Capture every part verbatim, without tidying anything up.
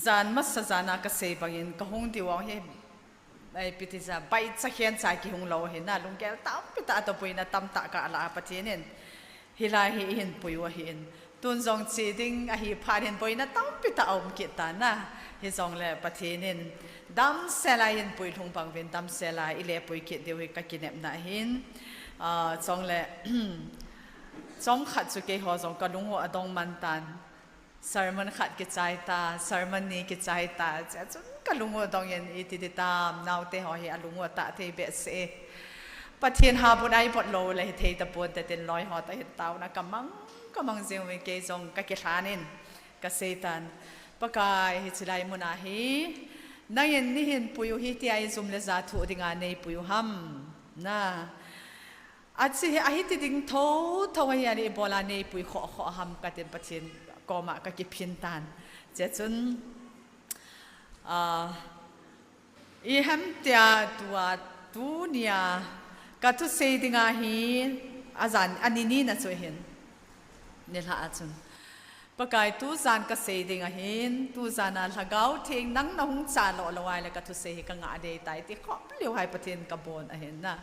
Jan masa jan a kasei bangin kahung diu hi, ei, piti ja, bai cha khen cha kihung lou hi na, lunggel tampi tah toh boina tamtah kalah a Pathen in hilai hi eihin pui u ahin. Tun jong che ding ahi phat hin boina tampi tah aum kit tan na. Hijongle Pathen in damsel a eihin pui lhung bang uvin damsel a eile pui kit diu hi kakinepna ahin. Ah, chule, chomkhat chu keiho jong kalung u adong man tan. Sermon khat kichai ta, sermon ni kichai ta, chea chun kalung u adongin iti ti tam, naote ho hi alung u atah thei behseh e. Pathen habun a ibol lou le hithei tapon te tin loi ho toh hin taona kamang, kamang jing uvin kei jong kakilhan in, kasei tan. Pakai hiche lai mun a hi, nangin neihin pui u hi tia ijum le ja thoh dinga neipui u ham. Na. Achi hi, ahiti ding thotho ahi, ani ibola neipui khoh khoh ham katin Pathen koma kakiphin tan. Chea chun, ah, ihem tia tua tunia kathusei dinga hi ajan ani ni na chu hin. Nilhah a chun. Pakai tujan kasei ding ahin, tujan a Lhagao Theng nang nahung cha lou lou ahile kathusei hi kangah dei tai ti khop leu hai Pathen kabon ahin na.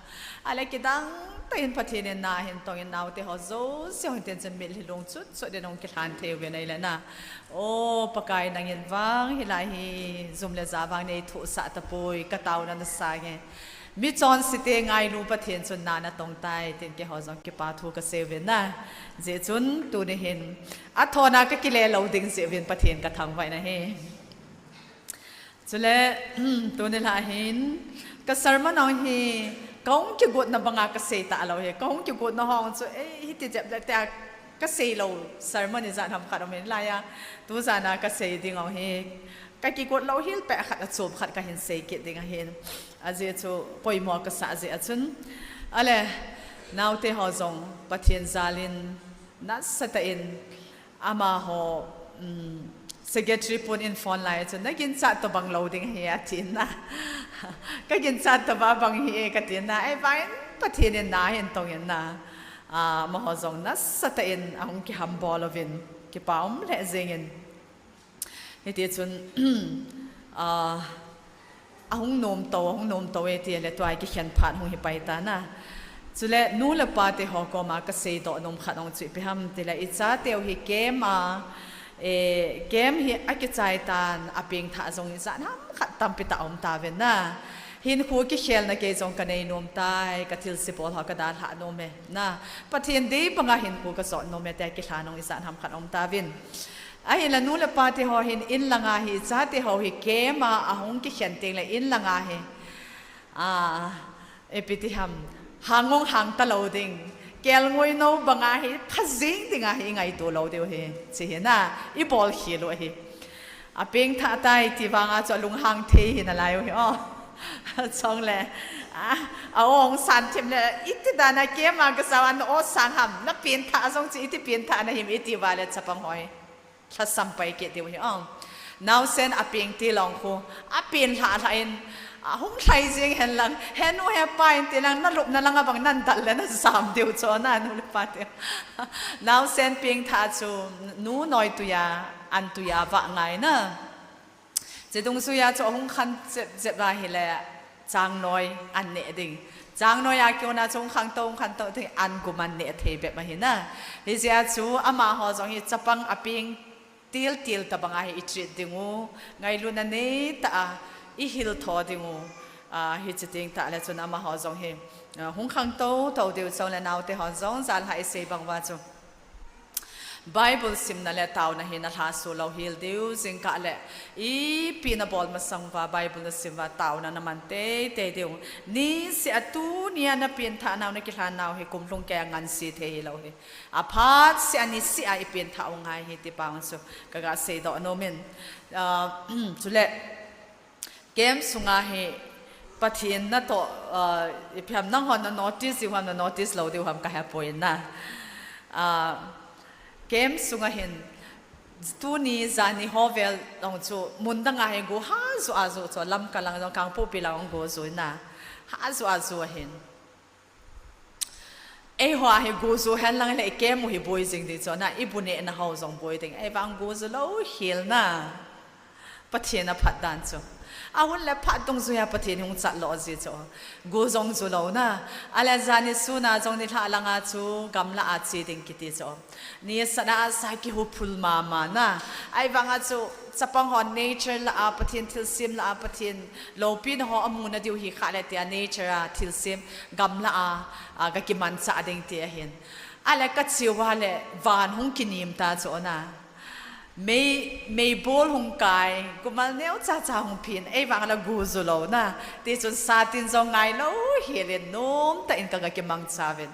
Ahile kidang tah in Pathen in na ahin tongin naote ho jouse hung tin chun mitlhi lung chut chut din hung kilhan thei uvin ahile na. O Pakai nangin vang hilai hi jum le ja vang neithohsah tapoi kataona nasange. Michonse te ngailu Pathen chun na natong tai, tin keiho jong kipa thu kasei uvin na. Jeh chun tuni hin, athona kakile lou ding jeh uvin Pathen kathangvah in ahi. Chule, tuni lha hin, ka sermon hong hi, kahung kigotna banga kasei talou hi, kahung kigotna hong chu, ei, hiti jep le tia kasei lou sermon ijat ham khat um in lai a, tujan a kasei ding hong hi, kakigot lou hel peh khat achom khat kahin sei kit ding ahin. Ajeh chu poimo kasah jeh a chun. Ale, naote ho jong Pathen jal in nasatah in amaho, um, secretary pun in phone lai a chun, naginchat tobang lou ding ahi atin na. Kaginchat tobang bang hi e katin na. Ahivangin Pathen in na ahin tongin na. Ah, amaho jong nasatah in ahung kihambol uvin, kipa um lheh jengin. Hitichun, ah, ahung nomto, ahung nomto e tile tua kikhen phat hung hi pai tan a. Chule nu le pa te ho koma kaseidoh nom khat hung chu ipi ham tile ichateu hi camp a, eh, camp hi akichai tan apengthah jong ijat ham khat tampi tah aum tauvin na. Hinkho kikhelna kei jong kanei nom tai, kathilse bol ho kadalhah nom e na. Pathen dei banga hinkho kajot nom e tia kilhan hung ijat ham khat aum tauvin. Ahinla nu le pa te ho hin in langa hi, chate ho hi camp a ahung kikhen tengle in langa hi, ah, ipi ti ham, hang hung hang talou ding, kelngoi nou banga hi phajing dinga hi ingaito lou diu hi, chi hi na, ibol khel u ahi. Apengthah tai ti vanga chu alunghang thei hi nalai u hi o. Chule, ah, a-o hung san thim le, iti dan a camp a kasao a na-o sang ham, napengthah jong chu iti pengthah nahim iti uva le chapang ho hi lhasam pai kit diu hi o. Naosen apeng tilou khu, apen lhah lhah in, ahung lhai jeng hen lang, he nu he pa in ti lang, nalupna langa bang nadal le najam diu chu nanu le pa te. Naosen pengthah chu, nu noi tui a, an tui a vah ngai na. Chedungjuia chu ahung khan jep jep ahile, chang noi an neh ding. Chang noi a kona chu hung khangtou, hung khangtou ding, an gum an neh thei bep ahi na. Hijeh a chu amaho jong hi chapang apeng til til tobanga hi i treat ding u, ngailutna neitah a ihil tho ding u, ah, hiche teng tahle chun amaho jong hi, ah, hung khangtou tou diu chule naote hon jong jalhah isei bang uva chu Bible simna le taona hi nalhahsuh lou hel diu, jingkah le ipi nabol masang uva Bible nasim uva taona naman teitei diu. Niseh a tunia napengthah nau, nakilhan nau hi kum lhung keiya ngansi thei hilou hi. Aphatseh a niseh a ipengthah u ngai hi ti pa chu kaga seidoh nom in. Ah, chule, camp sunga hi Pathen natoh, ah, ipi ham nanghon na notice diu ham na notice lou diu ham kahepoi na. Ah, camp sunga hin tuni jani ho vel jong chu mun danga hi go hahju a ju chu Lamka lang jong Kangpokpi lang jong go ju na. Hahju a ju ahin. Eiho a hi go ju hen lang le i camp u hi boi jing ding chu na, ibu nehna ho jong boi ding. Ahivang go ju lou hel na. Pathen aphat dan chu. Ahun le phat dungjuia Pathen hung chat lo ji chu. Gu jong ju lou na. Ale jani suna jong nilhah langa chu gamla a che ding kiti chu. Ni sana a sa kihuphul mama na. Ahivanga chu chapang ho nature la a Pathen thilsem la a Pathen loupina ho amu na diu hi kha le tia nature a thilsem gamla a, a ka kimanchah ding ti ahin. Ale ka cheu va le van hung kinim ta chu na. Mei, meibol hung kai, gumal neo cha cha hung phin, ei vang la gu ju lou na. Ti chun satin jong ngai lou, hi le nom ta in ka, ka kimang cha vin.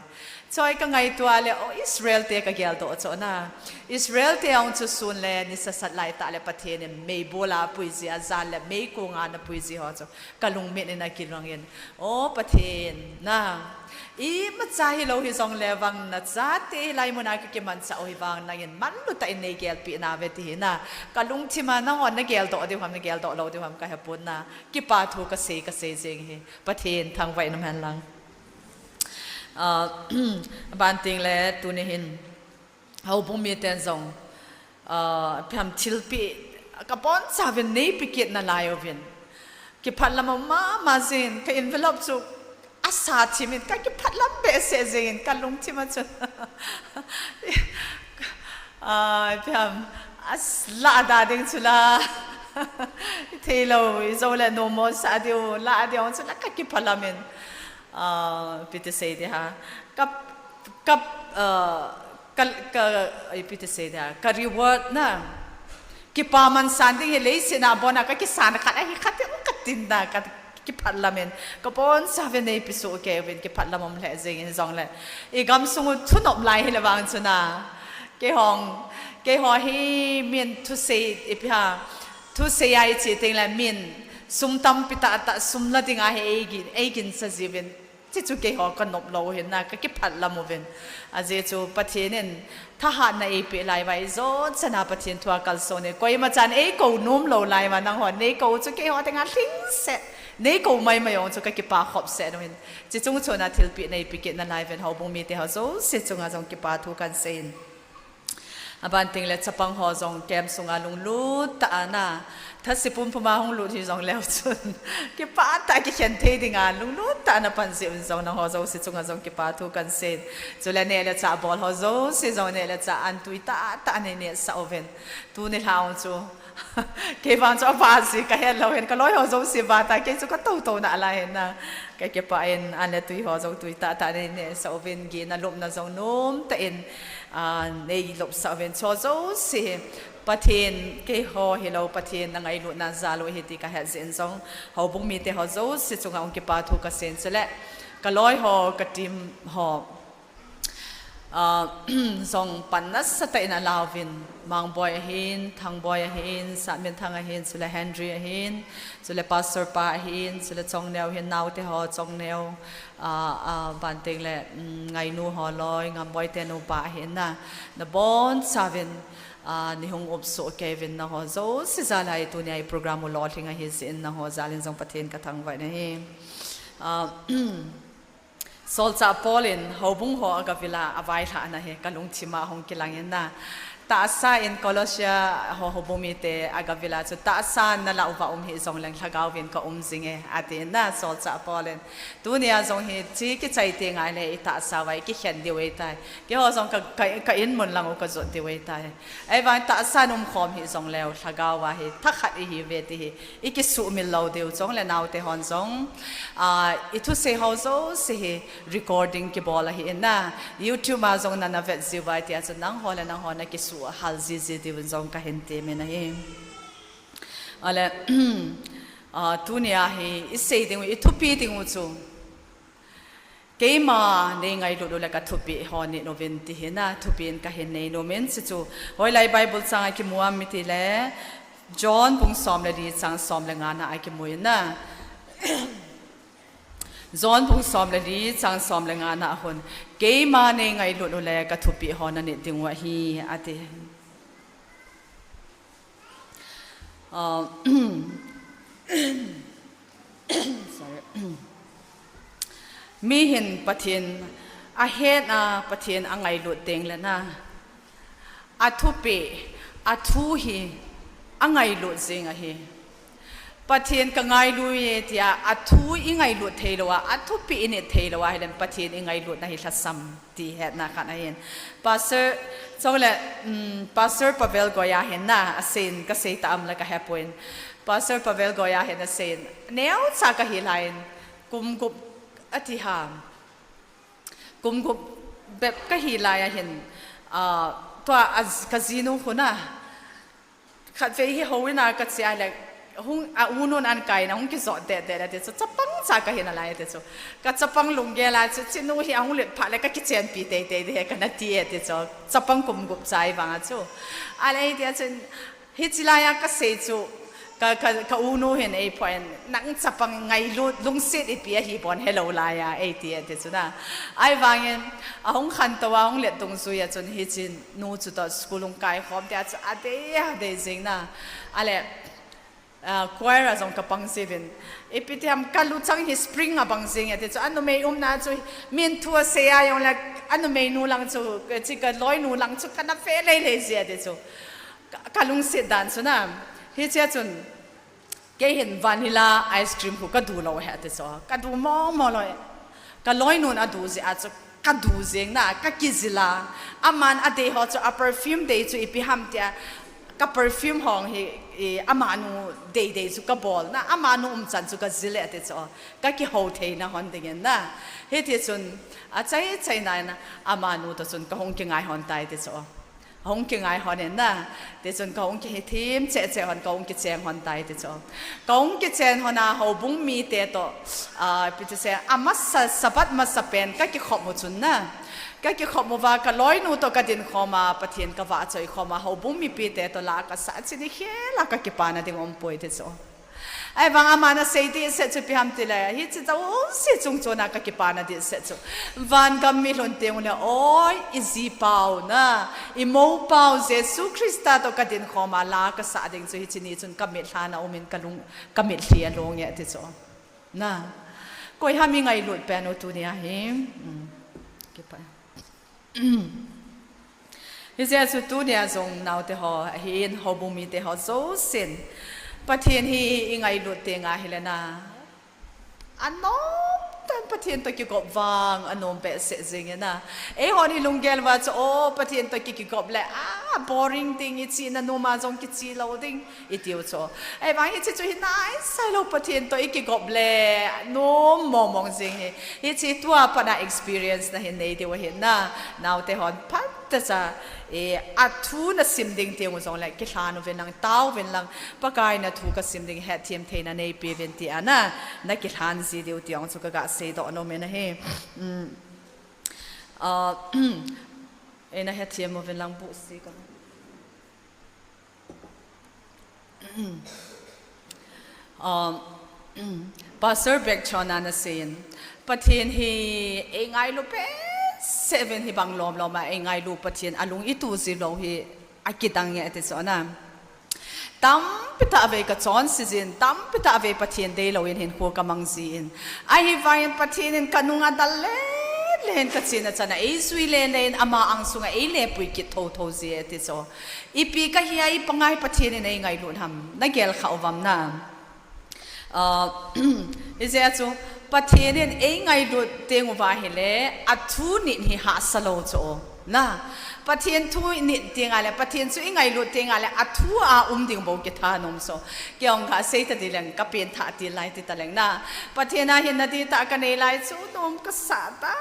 Choi ka ngaito a le, o Israel te ka gel doh chu na. Israel te ong chu sun le, ni sasat lai ta le Pathen in meibol a pui ji a jan le, mei kong a na pui ji ho chu. Ka lungmin in a kilong in. O Pathen na. Imacha hilou hi jong le vang na chate hilai muna ka kimanchah u hi vang nangin manlu tah in nei gelpi na ve ti hi na. Ka lungthim a nangho na gel doh diu ham na gel doh lou diu ham ka hepon na. Kipa thu ka sei ka sei jing hi. Pathen thangvah in um hen lang. Ah, ban ting le tuni hin. Houbung miten jong, ah, phiam thilpeh, ka boncha uvin neipe kit nalai uvin. Kipah lam um mama jin, ka envelope chu asa thim in, ka kipah lam behseh jin, ka lungthim a chun. Ah, phiam, as, lah da ding chu la. Thei lou, i jo le nomo sa diu, lah diu chu la ka kipah lam in. Ah, ipi ti sei di ha. Ka, ka, ah, ka, ka, ipi ti sei di ha. Ka reward na. Kipaman san ding hi leiset a bon a ka kisan khat ahi khat in ka tin da ka kipah lam in. Ka boncha uvin neipe soh kei uvin kipah lam um lheh jing in jong le. I gamsung u thunop lai hi le vang chu na. Kei hong, kei ho hi min thusei ipi ha. Thusei a i che teng le min sum tampi tah tah sum la ding a hi ei gin, ei ginsa ji uvin. Chi chu kei ho ka nop lou hin na, ka kipah lam uvin. Ajeh chu Pathen in thahatna eipeh lai uva i jon chan a Pathen thu a kalson in. Koima chan ei kou nom lou lai uva nangho nei kou chu kei ho tenga lhingset. Nei kou maimai ong chu ka kipah khop seh nu hin. Chi chung chon a thilpeh neipe kit nalai uvin houbung mite ho jouse chunga jong kipa thu kan sei in. Aban ting le chapang ho jong camp sunga lunglut tah a na. Thase pumpum a hung lut hi jong leu chun. Kipah tah a kikhen thei dinga lunglut tah a na pan jeh un jong nangho jouse chunga jong kipa thu kan sei in. Chule neh le chah bol ho jouse jong neh le chah an tui tah tah a nei nehsah uvin. Tuni lha ong chu. Kei vang chu ava ji ka het lou hin ka loi ho jouse va ta kei chu ka tou tou nalai hin na. Ka kipah in an le tui ho jong tui tah tah nei nehsah uvin gihna lupna jong nom tah in. Ah, nei lopsah uvin chu jouse hi Pathen keiho hilou Pathen na ngailutna jal u ahi ti ka het jeh in jong houbung mite ho jouse chunga hung kipa thu ka sei in chule ka loi ho ka team ho, ah, jong pan nasatah in ala uvin Mangboi ahin, Thangboi ahin, Satminthang ahin, chule Henry ahin, chule Pastor pa ahin, chule Chongneo hin naote ho Chongneo, ah, ah, ban ting le, um, Ngainu ho loi, Ngamboi te nupa ahin na, na boncha uvin, ah, nei hung upsoh kei uvin nangho jouse jal a hi tunia i program u lolhing ahi jeh in nangho jal in jong Pathen ka thangvah in ahi. Ah, Solchah Paul in houbung ho agavil a availhahna hi ka lungthim a hung kilang in na. Tahsa in Colossia ho houbung mite agavil a chu tahsa na lah uva um hih jong leng lhagao vin ka um jing e, ati in na Solchah Paul in. Tunia jong hiche kichai teng le i tahsa uva i kikhen diu ahitai. Keiho jong ka, ka, ka in mun lang u ka jot diu ahitai. Ahivang tahsa in umkhom hih jong leu lhagao a hi thakhat ihi uve ti hi. I kisuhmil lou diu chong le naote hon jong, ah, i thusei ho jouse hi recording kibol ahi in na, YouTube a jong nana vet jiu vai tia chu nangho le nangho na kisuhhal jiji diu in jong kahin temin ahi. Ale, ah, tunia hi i sei ding u, i thupi ding u chu. Keima nei ngailut u le ka thupeh ho nit uvin ti hi na, thupi in kahin nei nom in, hichu hoilai Bible chang a kimu ham iti le, John bung som le li chang som le nga na a kimu in na. John bung som le li chang som le nga na a hin, keima nei ngailut u le ka thupeh ho na nit ding u ahi, ati. Ah, sorry. Mi hin Pathen ahet a, Pathen angailut teng le na, athupeh, athu hi angailut jing ahi. Pathen ka ngailu e tia, athu ingailut thei lou a, athupi init thei lou a, hilen Pathen ingailutna hi lhasam ti hetna khat ahin. Pastor, chule, um, Pastor Pavel Goya hin na, aseiyin, kasei ta am le kahepon. Pastor Pavel Goya hin aseiyin, neocha kahi laiyin, kum gup ati ham. Kum gup bep kahi lai ahin, ah, tua a, kajinu khu na, khatvei hi houin a kache a le, hung, a unun an kaina, hung kijot deh deh le ti chu, chapang cha kahi nalai ti chu. Ka chapang lunggel a chu, chinu hi ahung lut phat le kakichenpi teitei ding ahi kana ti e ti chu. Chapang kum gup cha ahivang a chu. Ale hitia chun, hiche laiya kasei chu, ka, ka, ka unu hin eiphoh in, nang chapang ngailut, lungset ipi ahi bon helou laiya, eiti e ti chu na. Ahivangin, ahung khantou a, ahung let dungjuiya chun hiche nu chu toh school hung kaikhom tia chu adei, adei jing na. Ale, ah, choir a jong kapang jiuvin. Ipi ti ham, kaluchang hi spring abang jing e ti chu, anumei umna chu, min thu asei a jongle, anumeinu lang chu, hiche kaloinu lang chu kana ve lei lei ji e ti chu. Ka, kalungset dan chu na. Hichea chun, kei hin vanilla ice cream khu kadu lou ahi ti chu. Kadu mong mong lou. Kaloinun adu jeh a chu kadu jeng na, kakijil a. Aman adei ho chu a perfume dei chu ipi ham tia. Ka perfume hong hi, i, amanu dei dei chu kabol na, amanu umchan chu kajil e ti chu. Kakihou theina hon dingin na. Hiti chun, achai chai na in, amanu toh chun kahung kingai hon tai ti chu. Ahung kingai hon in na, ti chun kahung kihethim cheh cheh hon, kahung kicheng hon tai ti chu. Kahung kichen hon a houbung mite toh, ah, ipi ti sei, amasa, Sabbath masapen kakikhop u chun na. Kakikhop uva kaloinu toh kadinkhom a, Pathen kavahchoi khom a, houbung mipite toh la kasah, hiche nikhel a kakipana ding umpoi ti chu. Ahivang aman asei dehset chu ipi ham tile, hiche jouse chungchon a kakipana dehset chu, vangam mi lhun teng ule, oi, iji pau na, imou pau Jesu Christa toh kadinkhom a la kasah ding chu hiche ni chun kamitlha na um in kalung, kamitlhi along e ti chu. Na, koiham ingailut pen u tunia hi. Hijeh a chu tunia jong naote ho, ahin houbung mite ho jousen, Pathen hi ingailut teng ahile na, anom tan Pathen toh kigop vang anom behseh jeng e na. Eihon ilunggel uva chu, o, Pathen toh ki, kigop le, a, boring ding, ichena nom a jong kiche lou ding, itiu chu. Ahivang hiche chu hi naisai lou, Pathen toh ikigop le nom mong mong jeng hi. Hiche tua pat a experience nahin nei diu ahi na. Naote hon phatechan, athu nasim ding teng u jongle kilhan uvin lang, tao uvin lang, Pakai nathu kasim ding hetthem theina neipeuvin tia na, nakilhan ji diu ti jong chu kaga seidoh nom in ahi. Eina hetthem uvin lang buhsi ka. Pastor Bekchon a naseiyin, Pathen hi eingailu behseh uvin, hibang lom lom a eingailu Pathen alung itu ji lou hi akidang e ati chu na. Tampi tah vei kachonse jin, tampi tah vei Pathen deilou in hinkho kamang jin. Ahivangin Pathen in kanung a dal lele in kachena chan a eijui lele in ama angsunga eilepui kit thotho ji e ati chu. Ipi kahi a ipi ngai Pathen in eingailut ham, nagel kha uvam na. Hijeh a chu Pathen in eingailut teng uva ahile athu nit hi hahsa lou chu na. Pathen thu init teng a le, Pathen chu ingailut teng a le, athu a um ding bou kitha nom chu. Kei jong kasei ta ding leng, kapen thah til lai ti taleng na. Pathen a hinna dihtah kanei lai chu nom kasah dan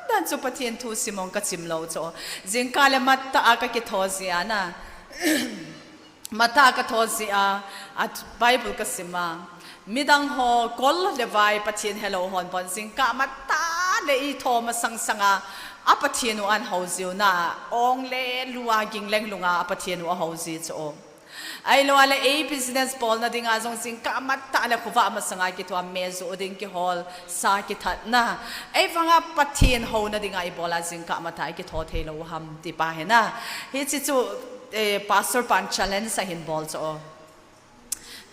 dan chu Pathen thu sim jong kachim lou chu. Jingkah le matah a kakitho jeh a na. Matah a katho jeh a, Bible kasim a, midang ho kol le vai Pathen helou hon bon jingkah matah le itho masang sanga, a Pathen u ahin hou jiu na, ong le lu a ging leng lunga a Pathen u ahou ji chu. Ahilou a le ei business bolna dinga jong jingkah matah le khovah masanga kitho a, me joh ding kihol, sa kithat na. Ahivanga Pathen houna dinga ibol a jingkah matah a kitho theilou u ham ti pa hi na. Hiche chu, pastor pan challenge ahin bol chu.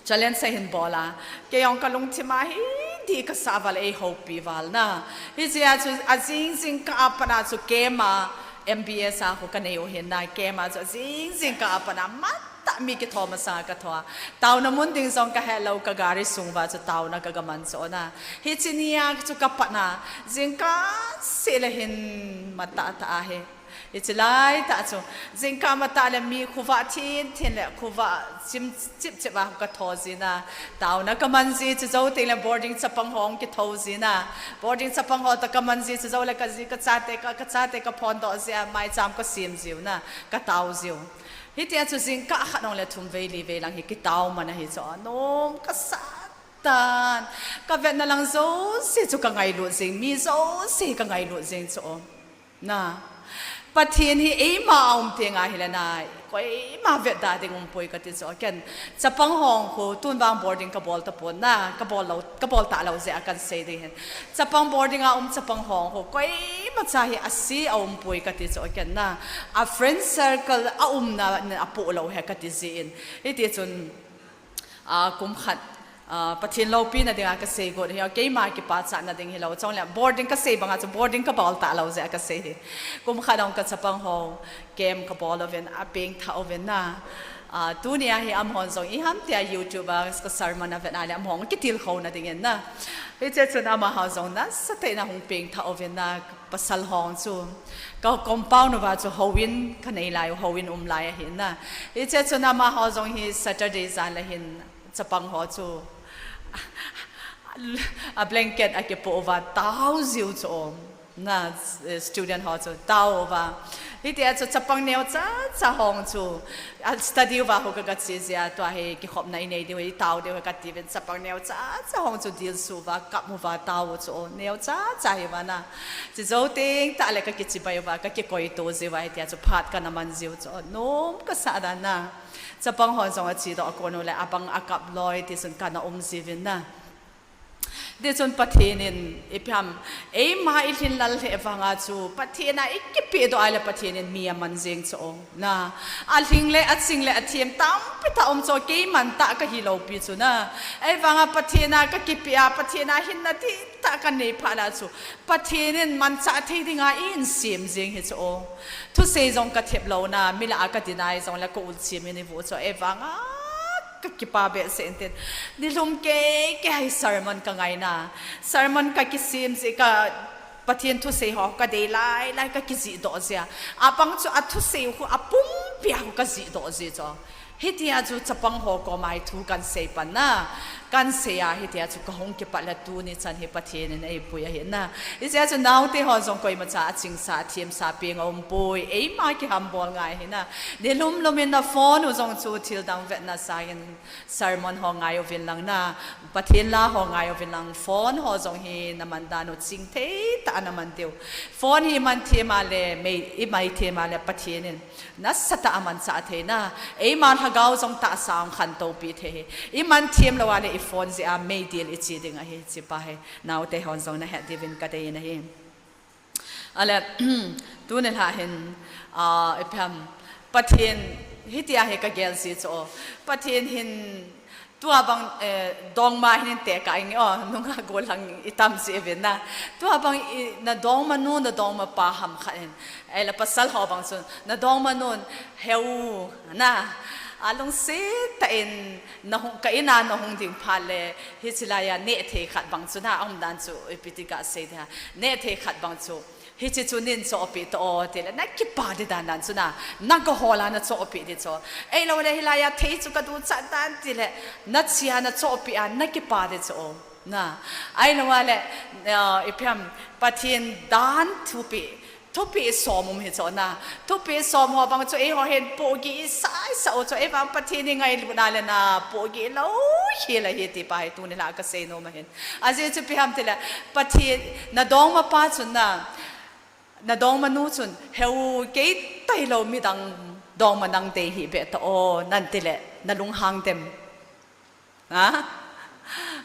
Challenge ahin bol a. Kei jong kalungthim a hi dih kasah val eihoupi val na. Hijeh a chu ajing jingkah a pat a chu camp a M B S a khu kanei u ahin na, camp a chu ajing jingkah a pat a matah mi kitho masanga katho a. Taona mun ding jong kahe lou, ka gari sung uva chu taona kagaman chu na. Hiche nia chu kapat na, jingkah seh le hin matah tah ahi. Hiche laitah chu, jingkah matah le mi khovah thin thin le khovah chim chip chip a katho jin na. Taona kaman ji chu jou teng le boarding chapang ho kitho jin na. Boarding chapang ho toh kaman ji chu jou le kaji kachate ka, kachate kaphondoh ji a, maicham kasem jiu na, katao jiu. Hitia chu jingkah khat nong le thum vei li vei lang hi kitao man ahi chu, nom kasa tan. Kavetna lang jouse chu kangailut jing, mi jouse kangailut jing chu. Na, Pathen hi eima aum teng ahile na, koima vetda ding umpoi kati chu. Ken, chapang ho khu tun vang boarding kabol tapon na, kabol lou, kabol talou jeh a kahin sei ding ahin. Chapang boarding a um chapang ho khu koimacha hi ase aumpoi kati chu. Ken na, a friend circle aumna apoh lou ahi kati jin. Hiti chun, a, kum khat, a, Pathen loupina dinga kasei got hi, keima kipachatna ding hilou. Chule boarding kasei banga chu boarding kabol talou jeh a kasei hi. Kum khat ong kachapang ho camp kabol uvin, apengthah uvin na. A, tunia hi amahon jong iham tia YouTube a ka sermon avet a le amahon kitilkhouna dingin na. Hiche chun amaho jong nasatah in ahung pengthah uvin na, pasal ho chu. Ka compound uva chu houin kanei lai u, houin um lai ahi na. Hiche chun amaho jong hi Saturday jan le hin chapang ho chu a blanket akipoh uva tao jiu chu. Na, eh, student ho chu tao uva. Hitia chu chapang neocha cha ho chu, a study uva khu ka, kache jia, tua hi kikhopna inei diu, itao diu kati uvin, chapang neocha cha ho chu dilsu uva, kap uva tao u chu, neocha cha hi uva na. Chu jou teng tah le kakichibai uva, kakikoito jiu va, hitia chu phat kana man jiu chu, nom kasa dan na. Chapang hon jong achedoh akon u le, abang akap loi, tichun kana um jiuvin na. Tichun Pathen in, ipi ham, eima ilhin lal lheh vanga chu, Pathen a ikipehdoh a le Pathen in mi aman jeng chu na. Alhing le, aching le, athem tampi tah um chu, keiman tah kahi lou pi chu na. Ahivanga Pathen a kakipeh a, Pathen a hinna dihtah kanei phat la chu, Pathen in manchah thei dinga eihin sem jeng hi chu. Thusei jong kathep lou na, mi lah a ka deny jong le ka ulchim in ivu chu, ahivanga kakipa behseh in tin. Nilhum kei kei hi sermon kangai na. Sermon kakisem jeh ka Pathen thusei ho kadei lai lai kakijih doh jia. Abang chu athusei khu apumpi a khu kajih doh ji chu. Hitia chu chapang ho koma hi thu kahin sei pan na. Kahin sei a hitia chu kahung kipat le tuni chan hi Pathen in eipui ahi na. Hitia chu naote ho jong koimacha achingsa, athemsa peng aumpoi. Eima kihambol ngai ahi na. Nilhum lhum in na phone u jong chu thildang vetna sangin sermon ho ngai uvin lang na, Pathen la ho ngai uvin lang, phone ho jong hi naman dan u chingthei tah a naman diu. Phone hi iman them a le, mei, imai them a le Pathen in nasatah a manchah thei na, eima lhagao jong tahsa a hung khantou pi thei hi. Iman them lou a le i phone jeh a meidil iche ding ahi, hiche pa hi naote hon jong nahet diuvin kadei in ahi. Ale, tuni lha hin, a, ipi ham, Pathen, hitia hi kagel ji chu. Pathen hin, tua bang, eh, dongma hin tekah inge o, nunga gollhang itam ji uvin na. Tua bang i, nadongma nu, nadongma pa ham khat hin. Ahile pasal ho bang chun, nadongma nun, heu, na, alungset tah in, nahung, ka in a nahung ding phat le, hiche laiya nehthei khat bang chu na, aum dan chu, ipi ti kasei dia, nehthei khat bang chu, hiche chu nin chohpeh ta o, tile, nakipa di dan dan chu na, nagahol a nachohpeh di chu. Ahilou le, hilaiya thei chu kaduchat dan, tile, nachea nachohpeh a, nakipa di chu. Na, ahilou a le, eh, ipi ham, Pathen dan thupeh, thupeh som um hi chu na. Thupeh som ho bang chu eiho hin pohgih isah isah u chu, eivang Pathen hi ngailutna le na pohgih lou hel ahi ti pa hi tuni lha kasei nom ahin. Ajeh chu ipi ham tile, Pathen, nadongma pa chun na, nadongma nu chun, heu, kei tailou midang dongma nang dei hih beh ta o, nan tile, nalunghang dem. Ha?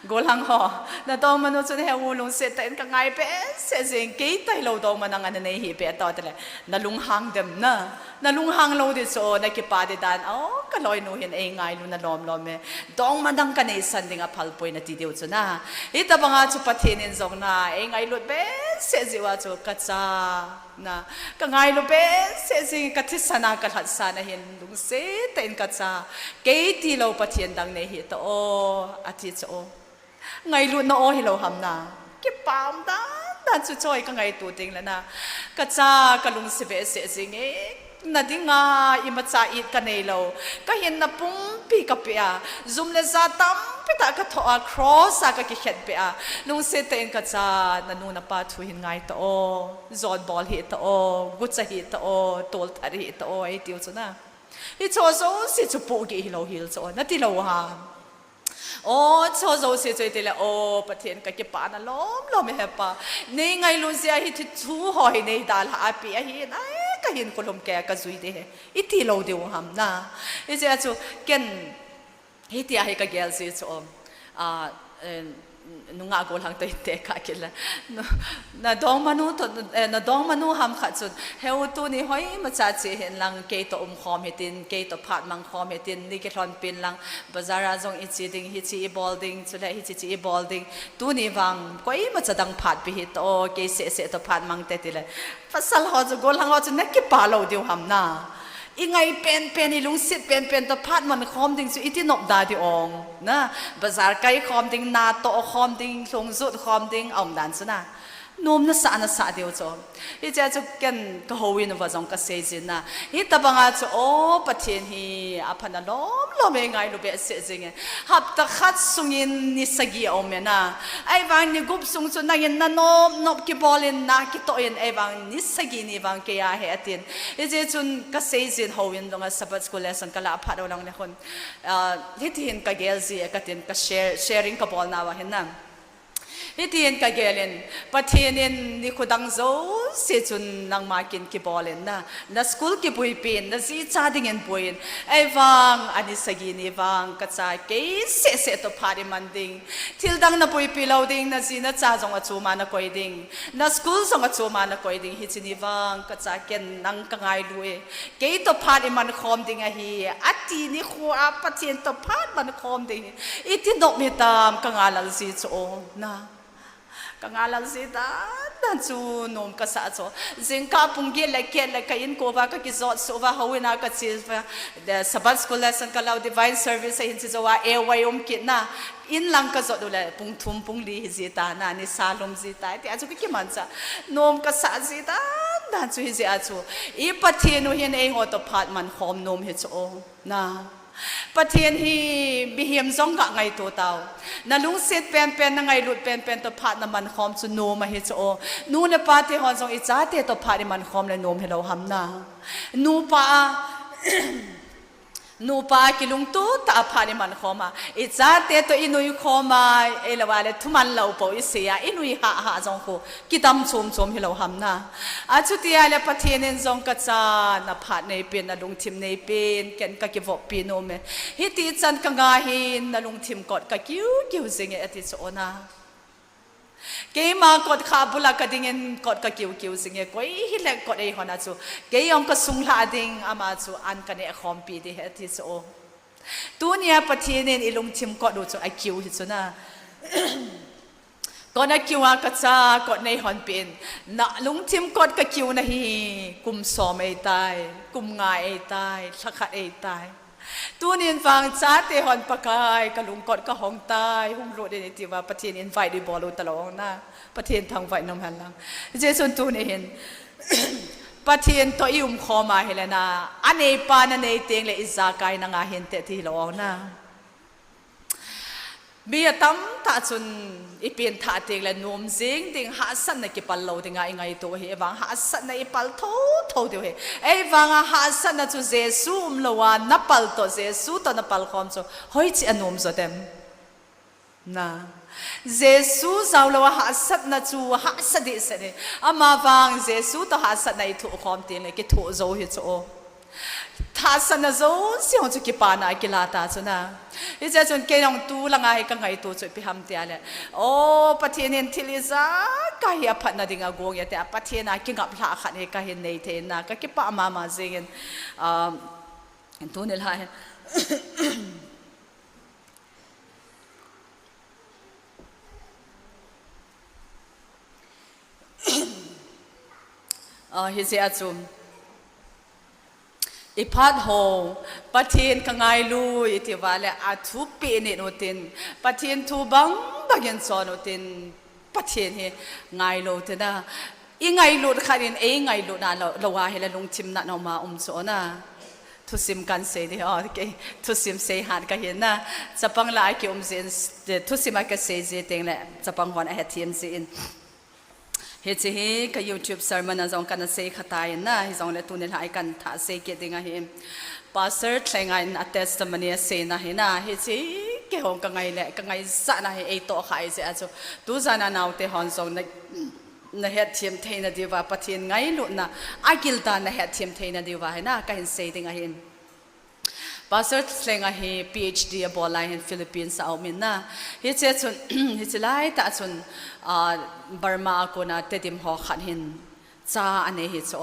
Gollhang ho, nadongma nu chun heu lungset tah in kangai behseh jeng, kei tailou dongma nang ana nei hih beh ta o tile, nalunghang dem na, nalunghang lou di chu, nakipa di dan, o, kaloinu hin eingailuna lom lom e, dongma nang kaneisan ding aphal poi nati diu chu na, hitabanga chu Pathen in jong na, eingailut behseh jeh uva chu kacha, Na, ka ngailu behseh jing, ka thisan a ka lhatsan ahin lungset tah in ka cha, kei tilou Pathen dang nei hih ta o, ati chu o. Ngailutna o hilou ham na. Kipah um dan dan chu choi ka ngaito teng le na, ka cha ka lungset behseh jing e. Na dinga imacha it ka neilou, ka hinna pumpi ka pe a, jum le ja tampi tah ka thoh a, cross a ka kikhet peh a, lungset tah in ka cha, na nu na pa thu hin ngai ta o, jon bol hih ta o, gucha hih ta o, tolthat hih ta o, ei tiu chu na. Hicho jouse chu pohgih hilou hel chu o, na tilou ham? O, hicho jouse chu ei ti le, o, Pathen ka kipah na lom lom e he Pa. Nei ngailu jeh a hiche thu ho hi nei dalha a pe ahi, ai, ka hinkho lhumkeiya ka jui ding ahi, i tilou diu ham na. Hijeh a chu ken hitia hi ka gel ji chu o. A, eh, nungah gollhang toh inte ka kile. Nu-, na dongmanu toh, eh, na dongmanu ham khat chun, heu tuni hoimacha che hen lang, kei toh umkhom hitin, kei toh phat mangkhom hitin, nei kilhonpin lang, bazar a jong i che ding, hiche i bol ding, chule hiche che i bol ding, tuni vang koimacha dang phat pe hih ta o, kei seh seh toh phat mang te, tile. Pasal ho chu, gollhang ho chu na kipah lou diu ham na. I ngai penpen, i lungset penpen toh phat man khom ding chu iti nop da ding ong. Na, bazar kai khom ding, na toh khom ding, lhung jot khom ding, a um dan chu na. Nom nasah nasah diu chu. Hiche chu ken ka houin uva jong ka sei jin na. Hitabang a chu, o, Pathen hi apha na lom lom e, ngailu behseh jing e. Hapta khat sungin ni sagi a um e na. Ahivang ni gup sung chu nangin na nop nop kibol in, na kitoh in, ahivang ni sagi ni vang kei a he atin. Hijeh chun ka sei jin, houin lung a Sabbath school lesson ka lah phat u lang le khun, ah, hiti hin ka gel ji e ka tin, ka share, sharing ka bol nauva hin na. Hiti hin ka gel in, Pathen in nikho dang jouse chun nangma kin kibol in na, na school kipuipin, na jicha dingin pui in, ahivang a ni sagi ni vang ka cha kei seh seh toh phat i man ding. Thil dang na puipi lou ding, na ji na cha jong achom a na koi ding, na school jong achom a na koi ding, hiche ni vang ka cha ken nang ka ngailu e. Kei toh phat i man khom ding ahi, ati nikho a Pathen toh phat man khom ding hi iti nop hitam, ka ngalal ji chu o na. Ka ngalal ji dan dan chu nom ka sah chu. Jingkah pung get le get le ka inko uva ka kijot suh uva, houin a ka che uva, the Sabbath school lesson ka lah u, divine service ahin che jou a, A Y um kit na. In lang ka jot u le pung thum pung li hi ji ta na, ni sa lhum ji ta, tia chu ka kimanchah. Nom ka sah ji dan dan chu hijeh a chu, i Pathen u hin eiho toh phat man khom nom hi chu o na. Pathen hi mihem jong ga ngaito tau. Na lungset penpen, na ngailut penpen toh phat na man khom chu nom ahi chu o. Nu le pa te hon jong i chate toh phat i man khom le nom hilou ham na. Nupa a, nupa a kilungto tah a phat i man khom a, i chate toh i nui khom a, ahilou a le thuman lou pou i sei a, i nui hah hah jong khu kidam chom chom hilou ham na. Achuti a le Pathen in jong ka cha, na phat nei pen, na lungthim nei pen, ken ka kivop pi nom e. Hiti chan ka nga hin na lungthim kot ka kiu kiu jing e, ati chu o na. Keima kot kha bul a ka ding in kot ka kiu kiu jing e, koi hile kot ei hon a chu, kei jong ka sung lha ding, ama chu an ka neh khom pi ding ahi, ati chu o. Tunia Pathen in i lungthim kot u chu akiu hi chu na. Kot akiu a ka cha, kot nei hon pen. Na lungthim kot ka kiu na hi, kum som ei tai, kum nga ei tai, lha khat ei tai. Tunin vang chate hon Pakai, ka lungkot ka hong tai, hung lut in i ti uva, Pathen invite i bol u talou na. Pathen thangvah in um hen lang. Jesun tuni hin Pathen toh i um khom a hile na, a neipa na nei teng le i jakai na nga hinte ti hilou na. Mi atam tah chun i pen thah teng le nom jing ding, hahsatna kipal lou ding a i ngaito hi, ahivang hahsatna i pal tho tho diu hi. Ahivang a hahsatna chu Jesu umlou a na pal toh, Jesu toh na pal khom chu hoiche a nom jo dem? Na. Jesu jaolou a hahsatna chu hahsa dehset hi. Ama vang Jesu toh hahsatna i thoh khom teng le kithoh jou hi chu o. Hahsatna jouse hung chu kipana a kila ta chu na. Hiche chun kei jong tu langa hi ka ngaito chu ipi ham tia le, o, Pathen in thil ijakai hi aphatna ding a gong e tia Pathen a kingap lhah khat hi ka hin nei thei na, ka kipah mama jing in, um, tuni lha hi. Ah, hiche a chu, i phat ho, Pathen ka ngailu, i ti uva le, a thu pe ni utin, Pathen thu bang bang in chon utin, Pathen hi ngailu tina. I ngailut khat in, ei ngailut na lo, lo a hi le lungthim natna um a um chu na. Thusim kan sei di, oh, okay. Thusim sei hat ka hin na. Chapang la a ki um jin, thusim a ka sei ji teng le, chapang hon a hethem jin. Hiche hi ka YouTube sermon a jong kana sei kha tai na, hijongle tuni lha a kan thah sei kit ding ahi. Pastor Thlenga in a testimony a seina hi na, hiche hi kei hon ka ngai le, ka ngaisah na hi ei toh kha ahi jeh a chu. Tujan a naote hon jong na, na hetthem theina diuva, Pathen ngailutna, a gildan na hetthem theina diuva hi na, ka hin sei ding ahi. Pastor Thlenga hi PhD a bol lai hin Philippines a um in na. Hiche chun, hiche lai tah chun, ah, Burma a kona Tedim ho khat hin cha anei hi chu.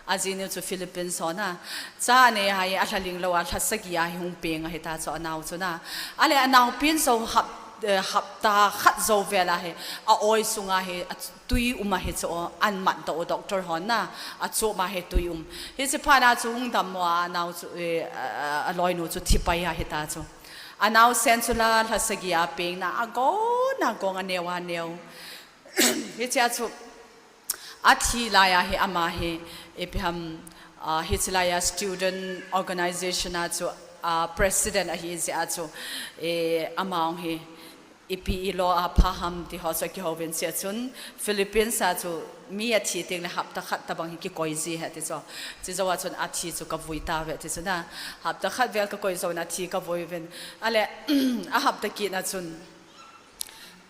A jinu chu Philippines ho na. Cha anei a hi a lha ling lou a lha sagi a hi hung peng ahi ta chu a nao chu na. Ale a naopi in jong hap, eh, hapta khat jou vel a hi a oi sunga hi a tui um ahi chu, an mat doh u doctor hon na, a chom a hi tui um. Hiche phat a chu hung dam mo a, a nao chu, eh, a, a loinu chu thi pai ahi ta chu. A naosen chu la, lha sagi a peng na, a gong, a gong, a neo, a neo. Hiche a chu, a thi lai a hi ama hi, ipi ham, ah, hiche lai a student organization a chu, ah, president ahi jeh a chu, eh, ama hung hi, ipi ilo a pha ham ti ho chu kihouvin, hiche a chun Philippines a chu mi a thi teng le hapta khat tabang hi kikoi ji ahi ti chu. Hiche jou a chun a thi chu ka vui tauve ti chu na. Hapta khat vel ka koi jou in a thi ka vui uvin. Ale, a hapta kit na chun,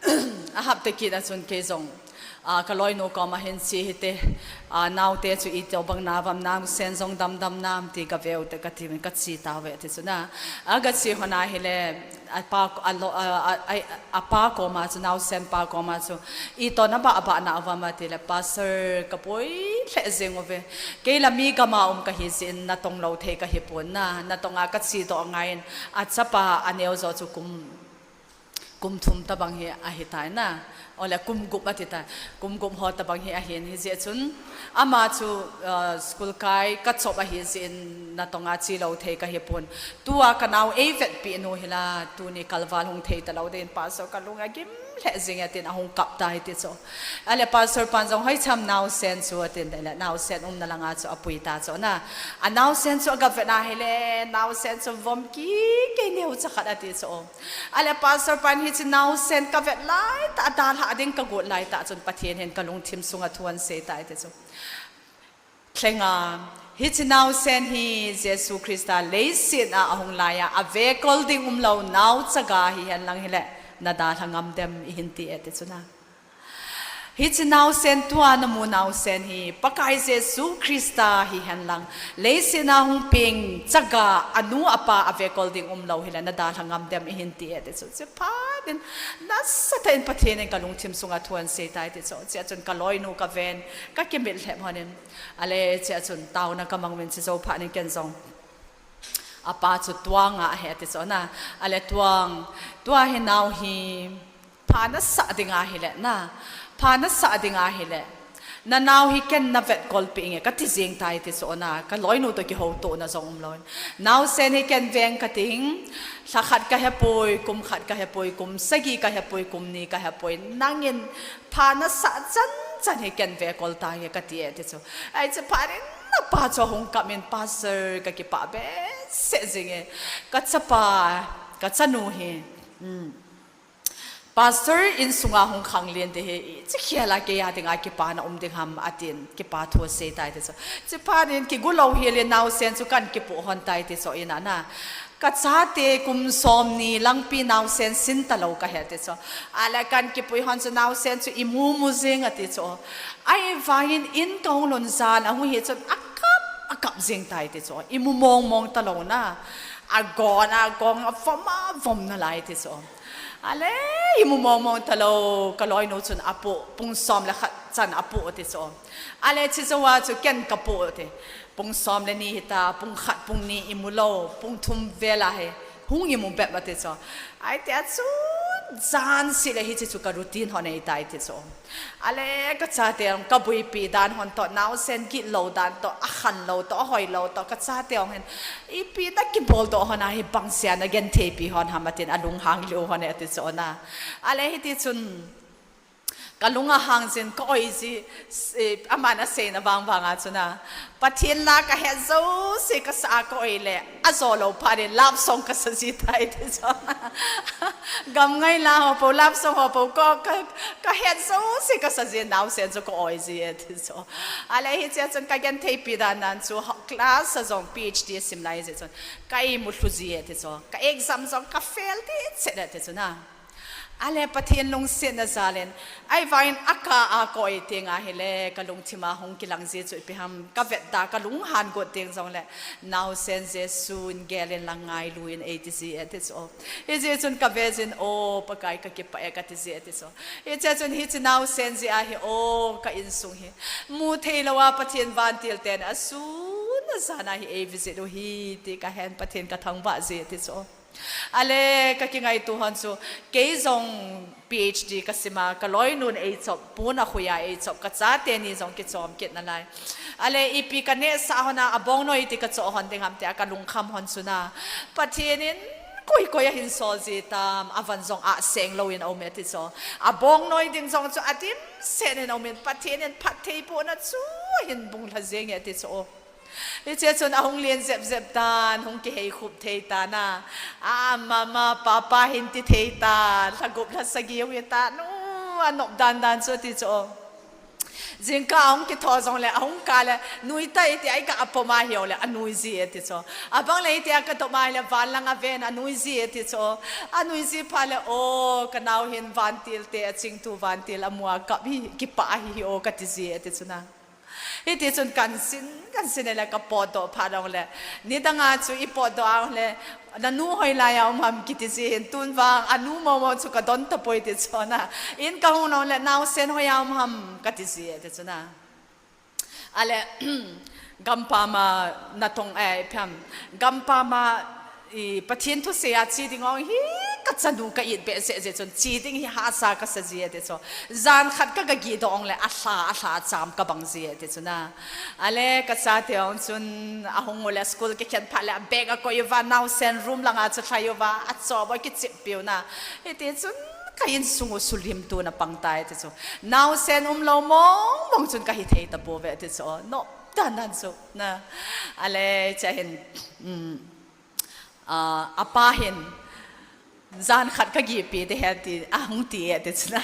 a hapta kit na chun kei jong, ah, ka loinu koma hin hiche hite, ah, naote chu itobang na uvam, naosen jong damdam nam ti ka ve u te ka ti uvin ka che tauve ti chu na. A ka che hon a hi le, a pa, a lo, a, a, a, a pa koma chu, naosen pa koma chu, ito na bah, bah na uvam a ti le, Pastor ka poi lheh jeng uve. Kei la mi gam a um ka hi jeh in natong lou thei ka hi pon na, natong a ka che doh ngai in, a chapa a neo jo chu kum, kum thum tabang hi ahi tai na. Ole kum gup ati tai. Kum gup ho tabang hi ahin, hijeh chun ama chu, ah, school kai ka chop ahi jeh in natong a che lou thei ka hi pon. Tua ka nao ei vetpi nu hi la, tuni kalval hung thei ta lou ding in Pastor ka lung a gim lheh jing e tin a hung kap tai ti chu. Ale Pastor pan jong hoi cham naosen chu atin le, naosen umna lang a chu a pui ta chu na. A naosen chu a ga vet na hi le, naosen chu vom kikei neo cha khat ati chu. Ale Pastor pan hiche naosen ka vet lai tah, a dalha ding ka got lai tah chun Pathen hin ka lungthim sunga thu ahin sei tai ti chu. Thlenga, hiche naosen hi Jesu Christa leiset a ahung lai a, a vekol ding umlou nao chaga hihen lang hile, na dalha ngam dem i hin ti e ti chu na. Hiche naosen tua na mu naosen hi, Pakai Jesu Christa hihen lang, leiset a hung peng chaga a nu a pa a vekol ding umlou hile, na dalha ngam dem i hin ti e ti chu. Hiche phat in, nasatah in Pathen in ka lungthim sunga thu ahin sei tai ti chu. Hiche a chun ka loinu ka ven, ka kimit lhep hon in. Ale hiche a chun taona ka mang uvin hiche jou phat in ken jong. A pa chu Tuang a ahi ati chu na. Ale Tuang, tua hi nao hi pha na sah ding ahile na. Pha na sah ding ahile. Na nao hi ken na vetkol peh inge ka ti jeng tai ti chu na. Ka loinu toh kihoutoh na jong umlou in. Naosen hi ken veng ka ting. Lha khat ka hepoi, kum khat ka hepoi, kum sagi ka hepoi, kum ni ka hepoi. Nangin pha na sah chan chan hi ken vekol tange ka ti e ti chu. Ai chu phat in a pa chu ahung kap in Pastor ka kipah behseh jing e. Ka chapa, ka chanu hi. Hmm. Pastor insunga hung khanglen te hi, hiche khel a kei a dinga kipana um ding ham atin, kipa thu asei tai ti chu. Hiche phat in kigu lou hel in naosen chu kan kipoh hon tai ti chu in a na. Ka chate kum som ni langpi naosen sin talou ka he ti chu. Ale kan kipui hon chu naosen chu i mu mu jing ati chu. Ahivangin in ka hung lhun jan ahung hi chun a kap, a kap jing tai ti chu. I mu mong mong talou na. A gon, a gon, a vom, a vom nalai ti chu. Ale, i mu mong mong talou, ka loinu chun a poh, pung som le khat chan a poh ti chu. Ale, hiche jou a chu ken ka poh ti. Pung som le ni hita, pung khat, pung ni i mu lou, pung thum vel a hi, hung i mu bep ati chu. Ai ti a chu, Jan seh le hiche chu ka routine hon ahitai ti chu. Ale ka chate hon ka buipi dan hon toh, naosen gitlou dan toh, akhanlou toh, ahoilou toh, ka chate hon hin, ipi na kibol toh hon a hi bang sea na gentheipi hon ham atin alunghang lheh hon e ti chu na. Ale hiti chun, ka lung ahang jin ka oi ji, eh, aman asei na vang vang a chu na. Pathen la ka het jouse ka sa a ka oi le, ajo lou phat in love song ka sa ji tai ti chu. Gam ngai la ho po, love song ho po, ka, ka, ka het jouse ka sa ji, naosen chu ka oi ji e ti chu. Ale hiche chun ka gentheipi dan nan chu, class a jong PhD sim lai ji chun, ka imu lhu ji e ti chu. Ka exam jong ka fail ti chet e ti chu na. Ale Pathen lungsetna jal in, ahivangin aka a ka oi teng ahile, ka lungthim a hung kilang ji chu ipi ham, ka vet da ka lunghan got teng jongle, naosen Jesu in gel in lang ngailu in ei ti ji e ti chu. Hijeh chun ka ve jin, o Pakai ka kipah e ka ti ji e ti chu. Hiche chun hiche naosen jeh a hi, o ka insung hi, mu thei lou a Pathen vantil ten asun ajan a hi ei visit u hi ti ka hen Pathen ka thangvah ji e ti chu. Ale ka kingaito hon chu, kei jong PhD ka sim a, ka loinun ei chop, pon a khui a ei chop, ka chate ni jong kichom kit nalai. Ale ipi ka nehsah hon a, abongnoi iti ka choh hon ding ham tia ka lungkham hon chu na. Pathen in koi koi ahin sol ji tam, avan jong ahseng lou in aum e ti chu. Abongnoi ding jong chu adimset in aum in, Pathen in phattheibohna chu ahin bung lha jeng e ti chu. Hiche chun ahung len jep jep tan, hung kihei khup thei tan a. A, mama, papa hin ti thei tan, lha gup lha sagi hung hi tan u, anop dan dan chu ti chu. Jingkah ahung kitho jongle, ahung kah le, nui tai ti a i kah a pom a hi jongle, anui ji e ti chu. Abang le iti a ka dop a hile, van lang a ven, anui ji e ti chu. Anui ji phat le, o, ka nao hin vantil te, achingtu vantil amu a kap hi, kipah ahi hi o, ka ti ji e ti chu na. Hiti chun kan sin, kan sin le ka potdoh phat jongle, nidang a chu i potdoh a jongle, na nu hoilai a um ham kiti ji hin, tun vang anu momo chu ka don tapoi ti chu na. In ka hung jongle, naosen hoi a um ham ka ti ji e ti chu na. Ale, gampam a natong, eh, ipi ham, gampam a, i, Pathen thusei a che ding ong hi ka chanu ka it behseh jeh chun che ding hi hahsa ka sa ji e ti chu. Jan khat ka, ka gihdoh ong le alha, alha cham ka bang ji e ti chu na. Ale ka chate ong chun ahung u le school kikhen phat le a bag a koi uva naosen room lang a chu lhai uva achop u kichep piu na. Hiti chun ka insung u sulimtuna pang tai ti chu. Naosen umlou mong mong chun ka hi thei tapouve ti chu. Nop dan dan chu na. Ale cha hin, um, Ah, apa hin, jan khat ka gihpi te hen ti, ahung ti e ti chu na.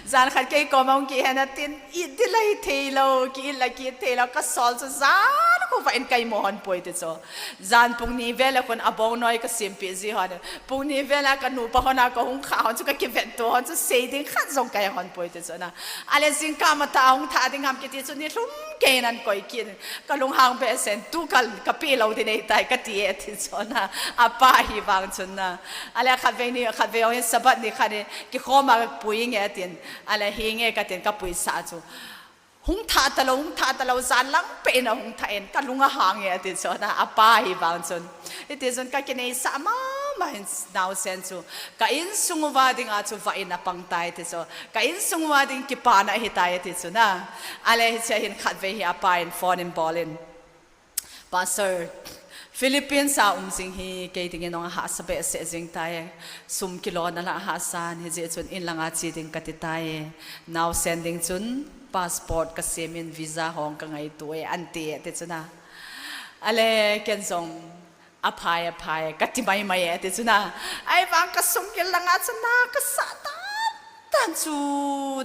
Jan khat kei koma hung kihen a tin, it ding la hi thei lou, ki it la ki it thei lou, ka sol chu jan khu va in ka imu hon poi ti chu. Jan pung ni vel a khun abongnoi ka simpi ji hon. Pung ni vel a ka nupa hon a ka hung kha hon chu ka kivet to hon chu sei ding khat jong ka he hon poi ti chu na. Ale jingkah matah a hung thah ding ham kiti chu nilhum kei nan koi kit. Ka lunghang behseh in, tu ka, ka pe lou ding nei tai, ka ti e ti chu na, apa hi vang chun na. Ale khatvei ni, khatvei ong hin Sabbath ni khat ni, kikhom a pui nge tin, ale hi nge ka tin ka puisah chu. Hung thah talou, hung thah talou, jan lang peh in ahung thah in, ka lung ahang e ti chu na, apa hi vang chun. Hiti chun ka kineisah mama hin naosen chu. Ka insung uva ding a chu vah in apang tai ti chu. Ka insung uva ding kipana ahi tai ti chu na. Ale hiche hin khatvei hi apa in phone in bol in. Pastor, Philippines a um jing hi kei dingin nong ahahsa behseh jing tai. Sum kilona la ahahsa in hijeh chun in lang a che ding ka ti tai. Naosen ding chun passport ka sem in visa hong ka ngaito e an ti e ti chu na. Ale ken jong Aphai, aphai, ka ti mai mai e, ti chu na. Ahivang ka sum kil langa chu na ka sah dan dan chu,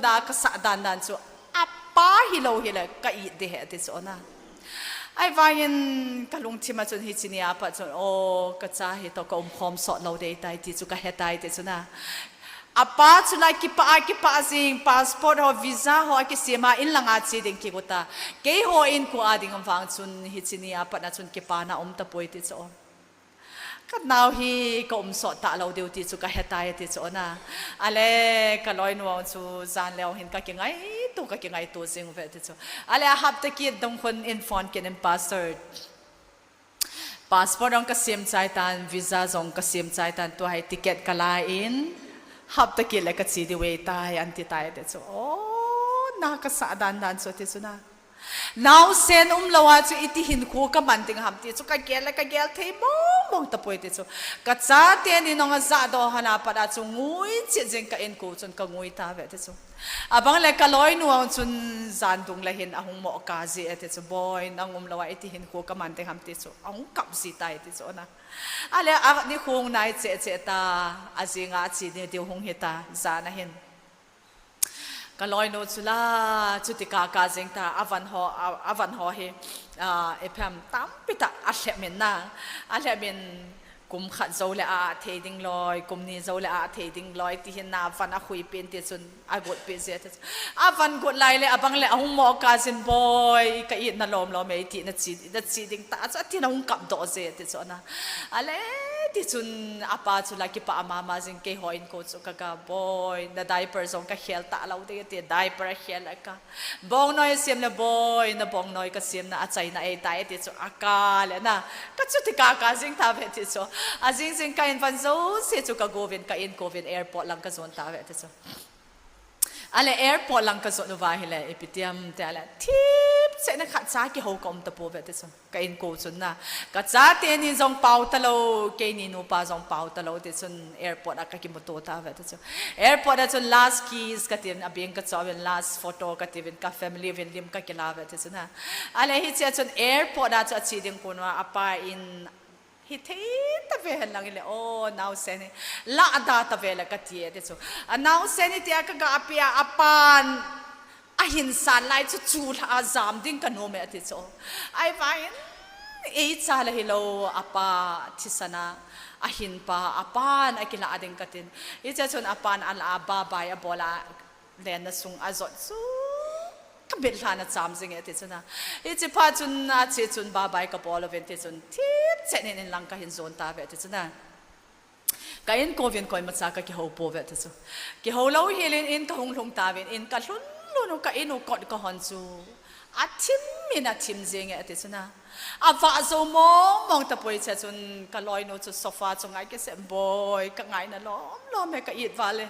na ka sah dan dan chu. Apa hilou hile, ka it ding ahi, ti chu na. Ahivangin ka lungthim a chun hiche ni a pat chun, o, ka cha hi toh ka umkhom sot lou ding ahitai, ti chu ka he tai, ti chu na. Apa chu la kipah a, kipah jing, passport ho, visa ho akisem a, in langa che ding kigot a. Keiho inko a ding vang chun, hiche ni a pat na chun kipana um tapoi ti chu. Ka nao hi ka um sot talou diu ti chu ka he tai ti chu na. Ale ka loinu chu jan leu hin ka kingaito, ka kingaito jing uve ti chu. Ale a hapta kit dong khun in phone kit in pastor. Passport jong ka sem chai tan, visa jong ka sem chai tan, tua hi ticket ka la in, Hapta kit le kache diu ahitai, aunty tai ti chu. O, na kasah dan dan chu ti chu na. Naosen umlou a chu iti hinkho kaman ding ham ti chu kagel le kagel thei mong mong tapoi ti chu. Kachate ni nong ajah doh hon a pat a chu ngui chet jing ka inko chun kangui tauve ti chu. Abang le kaloinu ang chun jan dung le hin ahung mo kap ji e ti chu. Boi, nang umlou a iti hinkho kaman ding ham ti chu. Ahung kap ji tai ti chu na. Ale, ani hung nai cheh cheh ta, ajing a che ni diu hung hita, jan a hin. Kaloinu chu la, chuti kaka jing ta, avan ho, a, avan ho hi, a, ipi ham tampi tah alhep in na, alhep in kum khat jou le a thei ding loi, kum ni jou le a thei ding loi, ti hin na van ahuipi in ti chun, agot pi ji e ti chu. Avan got lai le, abang le, ahung mo kap jin boi, ka itna lom lom e, ti na che, na che ding ta, chu ati na hung kap doh ji e ti chu na. Ale, ti chun, apa chu la kipah mama jing keiho inko chu kaga boi, na diaper jong kakhel talou ding ti, diaper akhel a ka. Bongnoi sem le boi, na bongnoi kasem na achaina ahitai ti chu aka le na. Kachuti kaka jing tauve ti chu. Ajing jing ka in van jouse chu kagouvin, ka inkouvin airport lang kajon tauve ti chu. Ale airport lang kajon uva hile, ipi ti ham ti le, thip cheh na khat cha kihou ka um tapouve ti chu. Ka inko chun na. Kachate ni jong pao talou, keini nupa jong pao talou ti chun airport a kakimuto tauve ti chu. Airport a chun last kiss katin, abeng kachouvin last photo katiuvin ka family uvin lim kakilauve ti chu na. Ale hiche a chun airport a chu ache ding kon uva apa in hithei tave hen lang hile, o, naosen hi, lah da tave le kati e ti chu. Anaosen hi tia kaga pe a, apan ahin san lai chu chulha a jam ding kanom e ati chu. Ahivangin, eicha le hilou, apa thisan a, ahin pa, apan akilah ding katin. Hiche chun apan alah a, babai abol a, lenna sung ajot chu, kabit lhan acham jing e ti chu na. Hiche phat chun ache chun babai kabol uvin ti chun, thip cheh nin in lang kahin jon tauve ti chu na. Ka inkouvin koimacha kakihou pouve ti chu. Kihou lou hel in in kahung lhung tauvin, in kalhun lhun u, ka in u kot kahon chu athim in athim jing e ti chu na. Avah jou mong mong tapoi, hiche chun kaloinu chu sofa chunga kisem boi, kangaina lom lom e, ka it val e.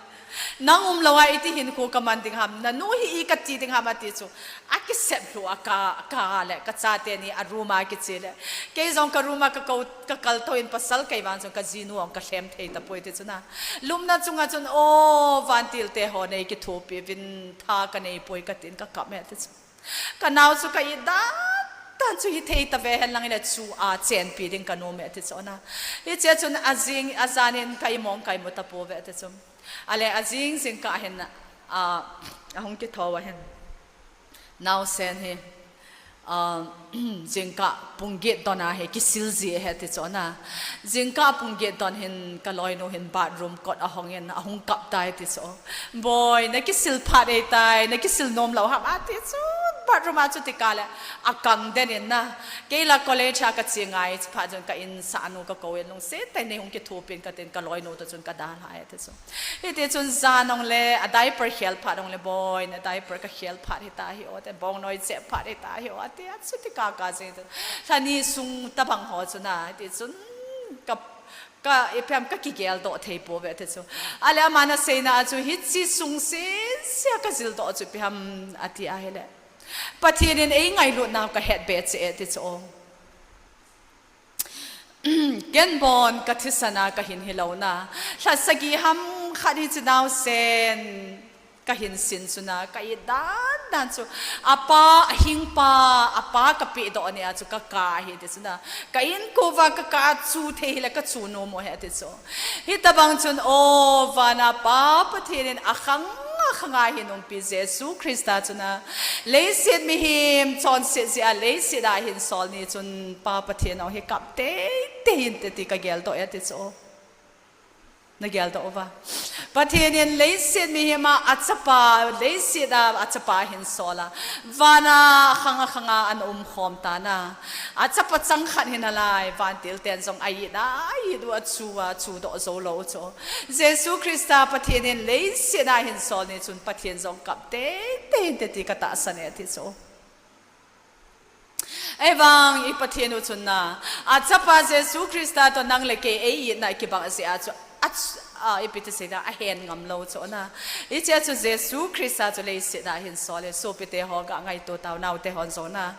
Nang umlou a iti hinkho kaman ding ham, nanu hi i kati ding ham ati chu. Akisep lhu a ka, ka le, kachate ni a room a kiche le. Kei jong ka room a kakou, kakal tou in pasal kei vang chun kajinu ong kalhem thei tapoi ti chu na. Lumna chunga chun, o, vantil te ho nei kithopi uvin tha kanei poi katin kakap e ti chu. Kanao chu ka it dan dan chu hithei tave hen lang hile chu a chenpi ding kanom e ti chu na. Hiche chun ajing, ajan in ka imong ka imu tapouve ti chu. Ale ajing jingkah hin, a, ahung kithou a hin. Naosen hi, a, jingkah pung get don a hi kisil ji ahi ti chu na. Jingkah pung get don hin kaloinu hin bathroom kot ahong in ahung kap tai ti chu. Boi, nakisil phat ahitai, nakisil nom lou ham ati chu. Bathroom a chuti kah le akang den in na. Kei la college a kache ngai phat chun ka insahnu kakou in lungset tah in nei hung kithopin katin kaloinu toh chun kadalhai ti chu. Hiti chun jan ong le, a diaper khel phat ong le, boi, na diaper kakhel phat hita hi o, te bongnoi chep phat hita hi o, ati a chuti kaka jing. Lhani sung tabang ho chu na, hiti chun ka, ka, ipi ham kakigel doh thei pouve ti chu. Ale aman aseina a chu, hiche sung sense a kajil doh chu ipi ham ati ahile. Pathen in eingailut nau kahet be cheh e ti chu. Ken bon kathisan a kahin hilou na. Lha sagi ham khat hiche naosen kahin sin chu na, ka it dan dan chu. Apa, ahing pa, apa kapeh doh ni a chu kaka ahi ti chu na. Ka inko uva kaka chu thei hile kachu nom u ahi ti chu. Hitabang chun, o, vana Pa Pathen in akhang akhang a hin umpi Jesu Christa chu na. Leiset mihem chonset jeh a leiset a hin sol ni chun Pa Pathen ong hi kap teitei inte ti kagel doh e ti chu. Nagel doh uva. Pathen in leiset mihem a achapa, leiset a achapa hin sol a. Vana khang a khang a ana umkhom ta na. Achapa chang khat hi nalai, vantil ten jong a it a, a it u a chu a, chu doh jou lou chu. Jesu Christa Pathen in leiset a hin sol ni chun Pathen jong kap teitei inte ti katahsan e ti chu. Ahivang i Pathen u chun na, achapa Jesu Christa toh nang le kei ei itna kibang jeh a chu, a, a, ipi ti seida, ahen ngam lou chu na. Hichea chu Jesu Christa chu leiset a hin sol e, sopite ho ga ngaito tao, naote hon jong na.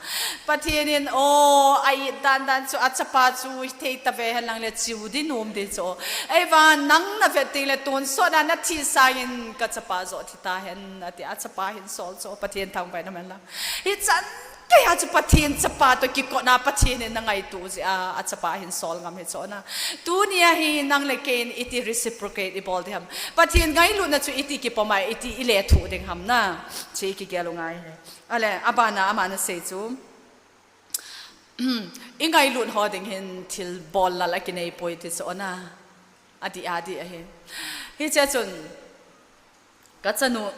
Pathen in, o, a-it dan dan chu achapa chu hithei tave hen lang le chiu di nom di chu. Ahivang nang na vet teng le tonsot na nathi sangin kachapa joh thi tahen, ati, achapa hin sol chu, Pathen thangvah in um hen lang. Hichan geiya chu Pathen chapa toh kikot na Pathen in na ngaito jeh a, achapa hin sol ngam hi chu na. Tunia hi nang le kei in iti reciprocate ibol ding ham. Pathen ngailutna chu iti kipom a, iti ilethuh ding ham na. Chu kigel u ngai hi. Ale, abana, aman asei chu. Ingailut ho ding hin thil bol lal akinei poi ti chu na. Ati, ati ahi. Hichea chun, Kachanu,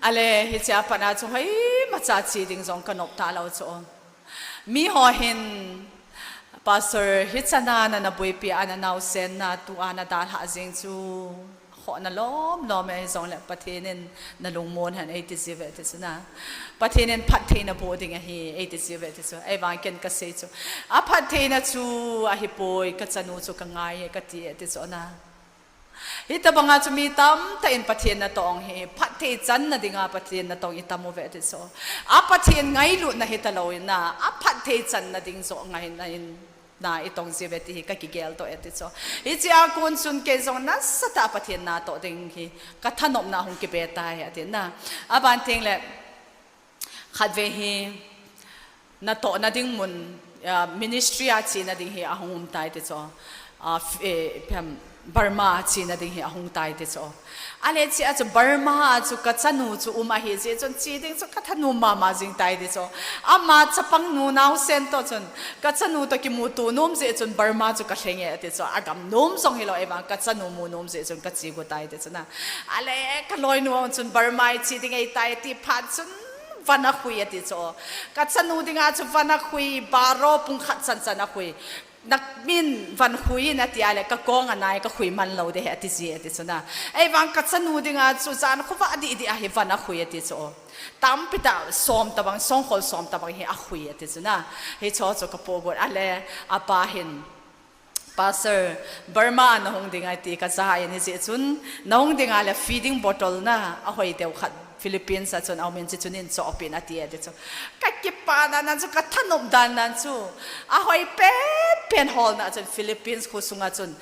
ale, hichea pat na chu hoimacha che ding jong kanop talou chu. Mi ho hin, Pastor, hichan a nana boipi a nanaosen na tua nadalhah jeng chu, khoh na lom lom e, hijongle Pathen in nalungmon hen eiti jiuve ti chu na. Pathen in phattheina boh ding ahi eiti jiuve ti chu. Ahivang ken kasei chu, aphattheina chu ahipoi, kachanu chu kangai e kati e ti chu na. Hitobanga chu mi tamtah in Pathen natong hi, phatthei channa dinga Pathen natong itam uve ti chu. A Pathen ngailutna hitalou in na, aphatthei channa ding joh ngaina in na itong jiuve ti hi kakigel toh e ti chu. Hichea kon chun kei jong nasatah a Pathen natoh ding hi kathanopna hung kibe tai ati na. Aban teng le, khatvei hi natohna ding mun, ah, ministry a chena ding hi ahung um tai ti chu. Ah, f-, eh, phem, Burma a chena ding hi ahung tai ti chu. Ale, chea chu Burma a chu kachanu chu um ahi jeh chun che ding chu kathanom mama jing tai ti chu. Ama chapang nu naosen toh chun, kachanu toh kimuto nom jeh chun Burma chu kalheng e ti chu. Agam nom jong hilou, ahivang kachanu mu nom jeh chun kache got tai ti chu na. Ale, kaloinu chun Burma a che ding ahitai ti phat chun van akhui ati chu. Kachanu dinga chu van akhui, baro pung khat chan chan akhui. Namin van khui in ati a le, kakong anai, kakhui man lou ding ahi ati ji ati chu na. Ahivang kachanu dinga chu jan khovah didi a hi van akhui ati chu. Tampi tah som tobang, songkhol som tobang hi akhui ati chu na. Hicho chu kapoh got a le, apa hin, Pastor, Burma a nahung ding ahi ti kaja in, hijeh chun nahung ding a le feeding bottle na ahoi deu khat Philippines a chun aumin, chuche chun hin chohpeh in ati e ti chu. Kakipah dan dan chu, kathanop dan dan chu. Ahoi pen pen holna chun Philippines khosunga chun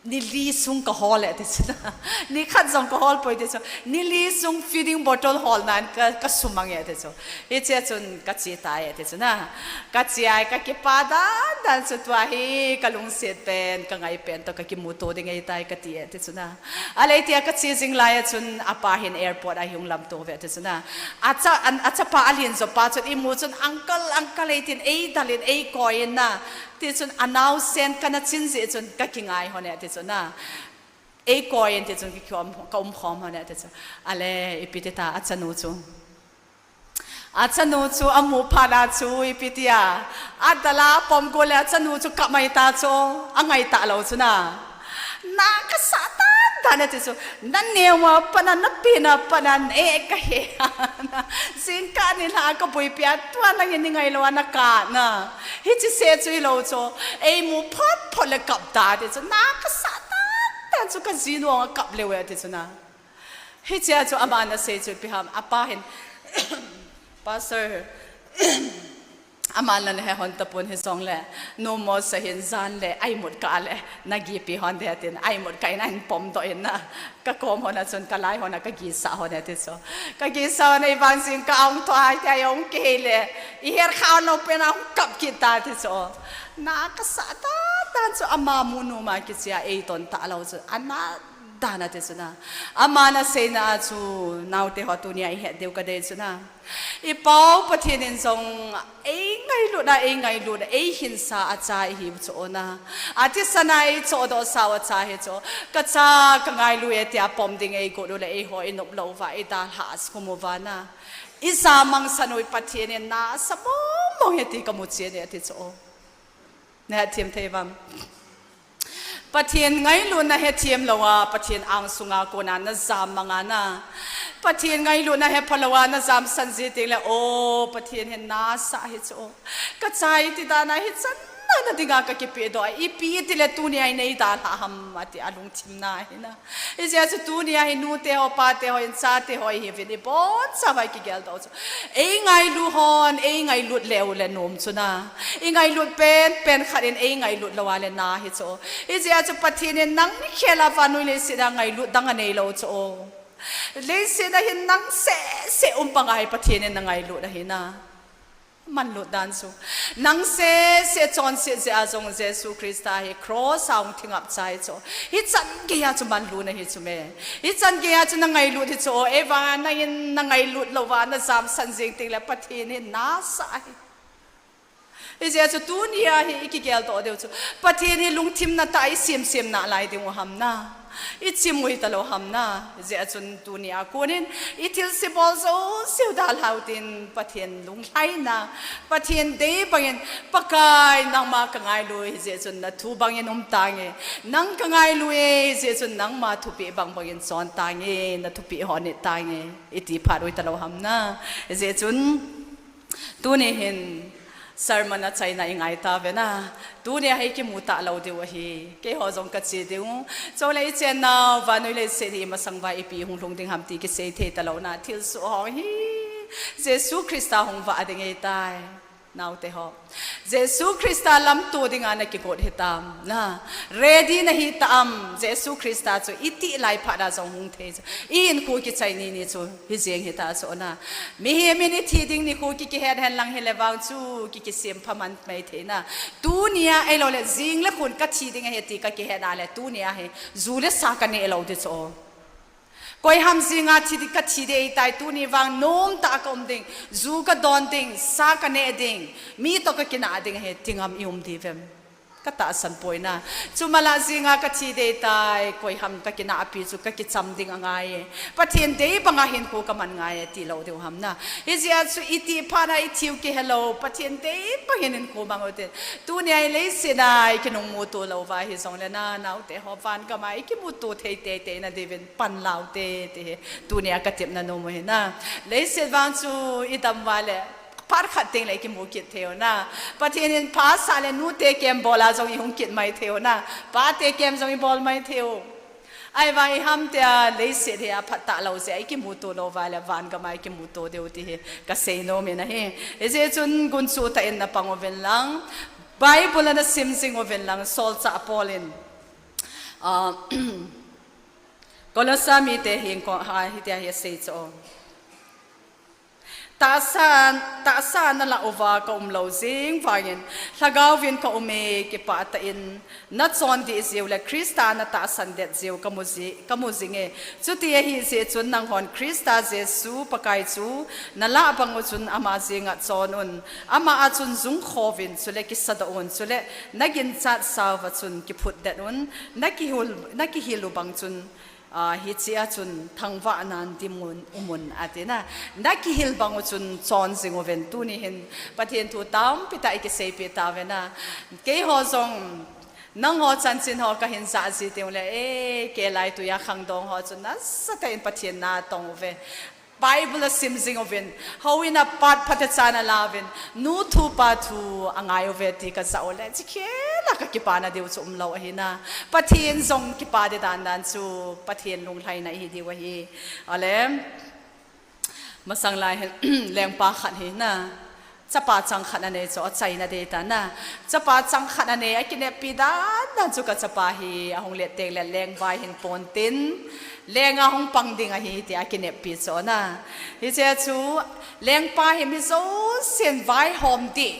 ni li sung kahol e ti chu na. Ni khat jong kahol poi ti chu. Ni li sung feeding bottle holna in ka, kasumang e ti chu. Hichea chun kache tai e ti chu na. Kache a, kakipah dan dan chu tua hi kalungset pen, kangai pen toh kakimuto ding ahitai kati e ti chu na. Ale, hitia kache jing lai a chun apa hin airport a hi hung lamto uve ti chu na. Acha, an, achapa alen jo pa chun imu chun, uncle, uncle eitin, eidal in, eikoi in na. Ti chun anaosen kana chin jeh chun kakingai hon e ti chu na. Eikoi in ti chun kikhom, kaumkhom hon e ti chu. Ale, ipi ti ta achanu chu. Achanu chu amu phat a chu ipi tia, adal a apom got le achanu chu kap mai ta chu, angai talou chu na. Na kasah dan dan e ti chu, naneo a pat na, napen a pat na, eh, kahe. Jingkah nilhah kaboipi a, tua nangin nei ngailou a nakap na. Hiche se chu hilou chu, eimu phot phot le kap ta ti chu, na kasah dan dan chu, kajinu jong akap lheh e ti chu na. Hichea chu aman asei chu ipi ham, apa hin, Pastor, aman la nahe hon tapon hijongle, nommo sa hin jan le, aimut kah le, nagipi hon ding atin, aimut kah in ahin pomdoh in na, kakom hon a chun, kalai hon a kagisah hon e ti chu. Kagisah hon a ivang jingkah ahung thou a, hitia ahung kihei le, ihet kha lou pen a hung kap kit ta ti chu. Na kasah dan dan chu, ama mu nom a kichea eiton talou chu, ana dan a ti chu na. Aman aseina a chu, naote ho, tunia ihet diu kadei chu na. I Pau Pathen in jong eingailutna, eingailutna, eihinsa a cha ihiu chu na. Athisan a eichohdoh sau a cha hi chu. Kacha kangailu e tia pom ding eigot u le eiho inop lou uva, idalhah khum uva na. Ijamangsan u Pathen in nasa mong mong e ti kamu chen e ti chu. Nahethem thei uvam? Pathen ngailutna hethem lou a, Pathen angsunga kona najam mang a na. Pathen ngailutna hepha lou a najamsan ji teng le, o, Pathen hin nasa hi chu. Kacha iti dan a hichan Tana dinga kakipehdoh a, ipi tile tunia hi neidalhah ham ati alungthimna hina. Hijeh chun tunia hi nute ho, pate ho, in chate ho ihiuvin, ibonchauva ikigeldoh chu, eingailu hon eingailut leu le nom chu na. Ingailut penpen khat in eingailut lou a le na hi chu. Hijeh chun Pathen in nang khel a vannoi leiset a ngailut dang aneilou chu. Leiset a hin nang sehseh um banga hi Pathen in nangailut ahina. Manlut dan chu, nang sehseh chonset jeh a jong Jesu Christa hi cross a hung thingap chai chu, hichan geiya chu manlutna hi chu me. Hichan geiya chu nangailut hi chu, eivang nangin nangailut louva najamsan jeng tengle Pathen hin nasah ahi. Hijeh chun tunia hi ikigeldoh diu chu, Pathen hi lungthim natah a isemsem nalai diu ham na, ichim u hitalou ham na. Hijeh chun tunia konin ithilse bol jouseu dalhau tin, Pathen lunglhaina, Pathen dei bangin, Pakai nangma kangailui, hijeh chun nathu bangin umtange. Nang kangailui, hijeh chun nangma thupeh bang bangin chontange, nathupeh ho nittange, iti phat u hitalou ham na. Hijeh chun tuni hin sermon achaina ingai tauve na. Tunia hi kimu talou diu ahi. Keiho jong kache diu, chule ichennau vannoi leiset hi imasang uva ipi hung lhung ding ham ti kisei thei talou na. Thilsoh ho hi Jesu Christa hung vah ding ahitai, naoteho. Jesu Christa lamto dinga nakigot hitam na? Ready nahi tam? Jesu Christa chu itih lai phat a jong hung thei chu, ihinkho kichai nini chu hijeng hita chu na. Mihem in ithi ding nikho ki kihet henlang hile vang chu ki kisempha man mai thei na. Tunia ahiloule jingle khun kathi ding ahi ti kakihet a le tunia hi ju le sa kaneh lou ding chu. Koiham jinga thi ding, kathi ding ahitai, tuni vang nomtah a kaum ding, ju kadon ding, sa kaneh ding, mi toh kakinah ding ahi ti ngam i um diuvem? Katahsan poi na. Chu mala jinga kathi ding ahitai, koiham kakinahpi chu kakicham ding angai e, Pathen dei banga hinkho kaman ngai e tilou diu ham na? Hijeh a chu itih phat a ithiu kihelou, Pathen dei bangin hinkho mang ute. Tunia hi leiset a ikinungmuto louva hijongle na, naoteho, van gam a ikimuto thei teitei na diuvin pan laute ti hi tunia katepna nom u hi na. Leiset vang chu idam uva le phat khat tengle ikimu kit thei u na. Pathen in pha asah le nute kem bol a jong ihung kit mai thei u na. Pate kem jong ibol mai thei u. Ahivang iham tia leiset hi aphat talou jeh a ikimuto louva le van gam a ikimuto diu ti hi kasei nom in ahi. Hijeh chun gunchu tah in napang uvin lang, Bible a nasim jing uvin lang, solchah Paul in, ah, Colossa mite hinkho a hitia hi asei chu. Tahsa, tahsa nalah uva kaum lou jeng vangin, lhagaovin kaum e, kipah tah in nachon dih jeh u le Christa natahsan det jeh u kamu ji, kamu jing e. Chuti ahijeh chun nanghon Christa Jesu Pakai chu nalah bang u chun ama jenga chon un. Ama a chun jungkhovin, chule kisadoh un, chule naginchat sauva chun kiphutdet un. Nakihil, nakihil u bang chun, ah, hichea chun thangvahnan dimun umun, ati na. Nakihil bang u chun chon jing uvin, tuni hin Pathen thu tampi tah ikiseipeh tauve na. Keiho jong, nangho chanchin ho kahin jah ji teng ule, e, kei laitui a khangdong ho chu nasatah in Pathen natong uve. Bible asim jing uvin, houin a pat phatechan alauvin, nu thu pa thu angai uve ti kajah ule, chi khel a kakipana diu chu umlou ahi na. Pathen jong kipa ding dan dan chu Pathen lunglhaina ihi diu ahi. Ale, masang lai hin, lengpa khat hi na, chapa chang khat anei chu, achaina dei ta na. Chapa chang khat anei, akineppi dan dan chu kachapa hi ahung let teng le lengvai hin pon tin, leng a hung pang ding ahi tia akineppi chu na. Hichea chu lengpa hi mi jousen vaihom ding,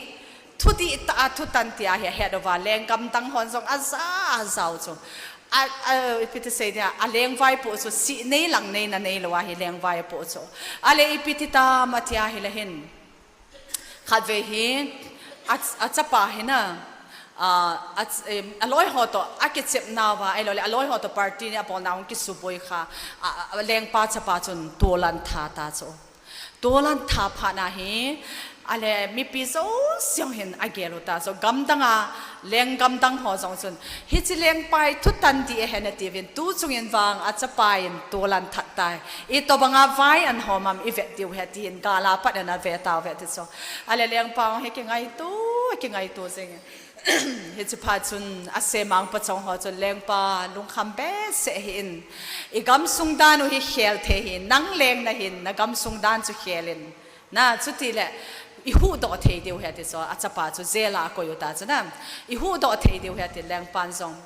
thudih tah a thutan tia hi ahet uva, lenggam dang hon jong aja, ajau chu. A, a, ipi ti sei dia, alengvai poh chu sih nei lang nei na neilou a hi lengvai poh chu. Ale ipi ti tam atia hile hin, khatvei hi, a, achapa hi na, a, a, em, aloi ho toh akichepnauva, ahiloule aloi ho toh party ni abolna hung kisuboi kha, a, a, lengpa chapa chun tol antha ta chu. Tol antha phat na hi, ale mipi jouse jong hin agel u ta chu. Gamdang a, lenggam dang ho jong chun, hiche lengpa hi thutan dih ahi natiuvin, tu chungin vang achapa in tol anthat tai. Itobang a vai anhom am ivet diu ahi, tin gal a pat ana ve tauve ti chu. Ale lengpa jong hi kingaito, kingaito jing e. Hiche phat chun asemang pachong ho chun, Lengpa, lungkham behseh hih in, i gamsung dan u hi khel thei hi, nang leng nahin, na gamsung dan chu khel in. Na, chuti le, i huhdoh thei diu ahi ati chu, achapa chu jail a akoi u ta chu na, i huhdoh thei diu ahi ati lengpan jong.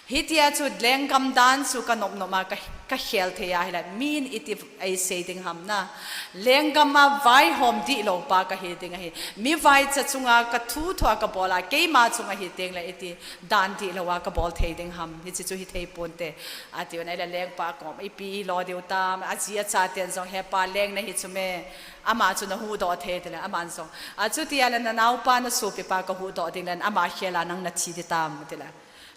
Hitia chu lenggam dan chu ka nop nop a ka, ka khel thei ahile, min iti eisei ding ham na. Lenggam a vaihom dihlou pa kahi ding ahi. Mi vaicha chunga ka thu thua ka bol a, keima chunga hi teng le iti dan dihlou a ka bol thei ding ham. Hiche chu hithei ponte. Ati u na ahile lengpa kom ipi ilo diu tam. Aji achaten jong, He pa, leng nahi chu me. Ama chu na huhdoh thei, ati le, aman jong, Achuti ahile na naopa na sopipa ka huhdoh ding le, ama khel a nang na thi ding tam, ati le.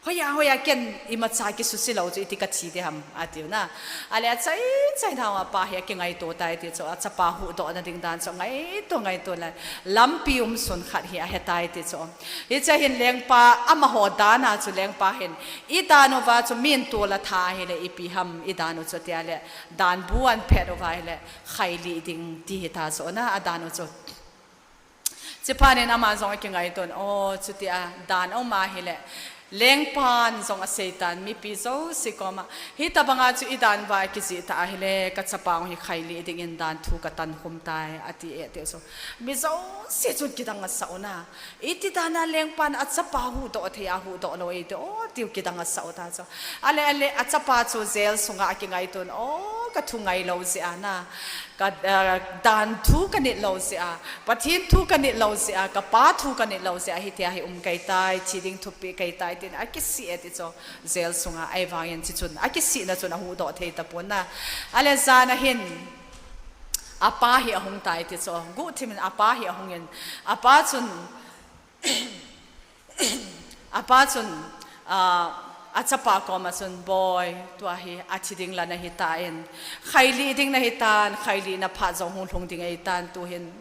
Hoiya, hoiya, ken imacha kisuse lou chu iti ka thi ding ham, ati u na. Ahile achai chai nau apa hi akingaito tai ti chu, achapa huhdoh na ding dan chu ngaito ngaito le, lampi umsun khat hi ahe tai ti chu. Hiche hin lengpa amaho dan a chu lengpa hin, i dan uva chu min tol a tha ahile ipi ham i dan u chu tia le, dan bu an phet uva ahile, khailih ding ti hita chu na, adan u chu. Chuphat in ama jong akingaito in, O, chuti a dan aum ahile, lengpan jong aseitan, mipi jouse koma, hitobanga chu i dan uva kijih ta ahile, ka chapa hi khailih dingin dan thu ka tankhum tai, ati e, ati chu. Mi jouse chun kidang asah u na. Iti dan a lengpan achapa huhdoh thei a huhdoh lou e ti, o, tiu kidang asah u ta chu. Ahile, ahile, achapa chu jail sunga akingaito in, O, ka thu ngailou jeh a na. Ka, eh, dan thu ka nit lou jeh a, Pathen thu ka nit lou jeh a, ka pa thu ka nit lou jeh a, hitia hi um kei tai, thi ding thupi kei tai, tin akisih e ti chu, jail sunga, ahivangin chi chun, akisihna chun ahuhdoh thei tapon na. Ahile jan ahin, apa hi ahung tai ti chu, guhthim in apa hi ahung in, apa chun, Apa chun, ah, achapa koma chun, Boi, tua hi athi ding la nahi tan, khailih ding nahi tan, khailihna phat jong hung lhung ding ahi tan, tuhin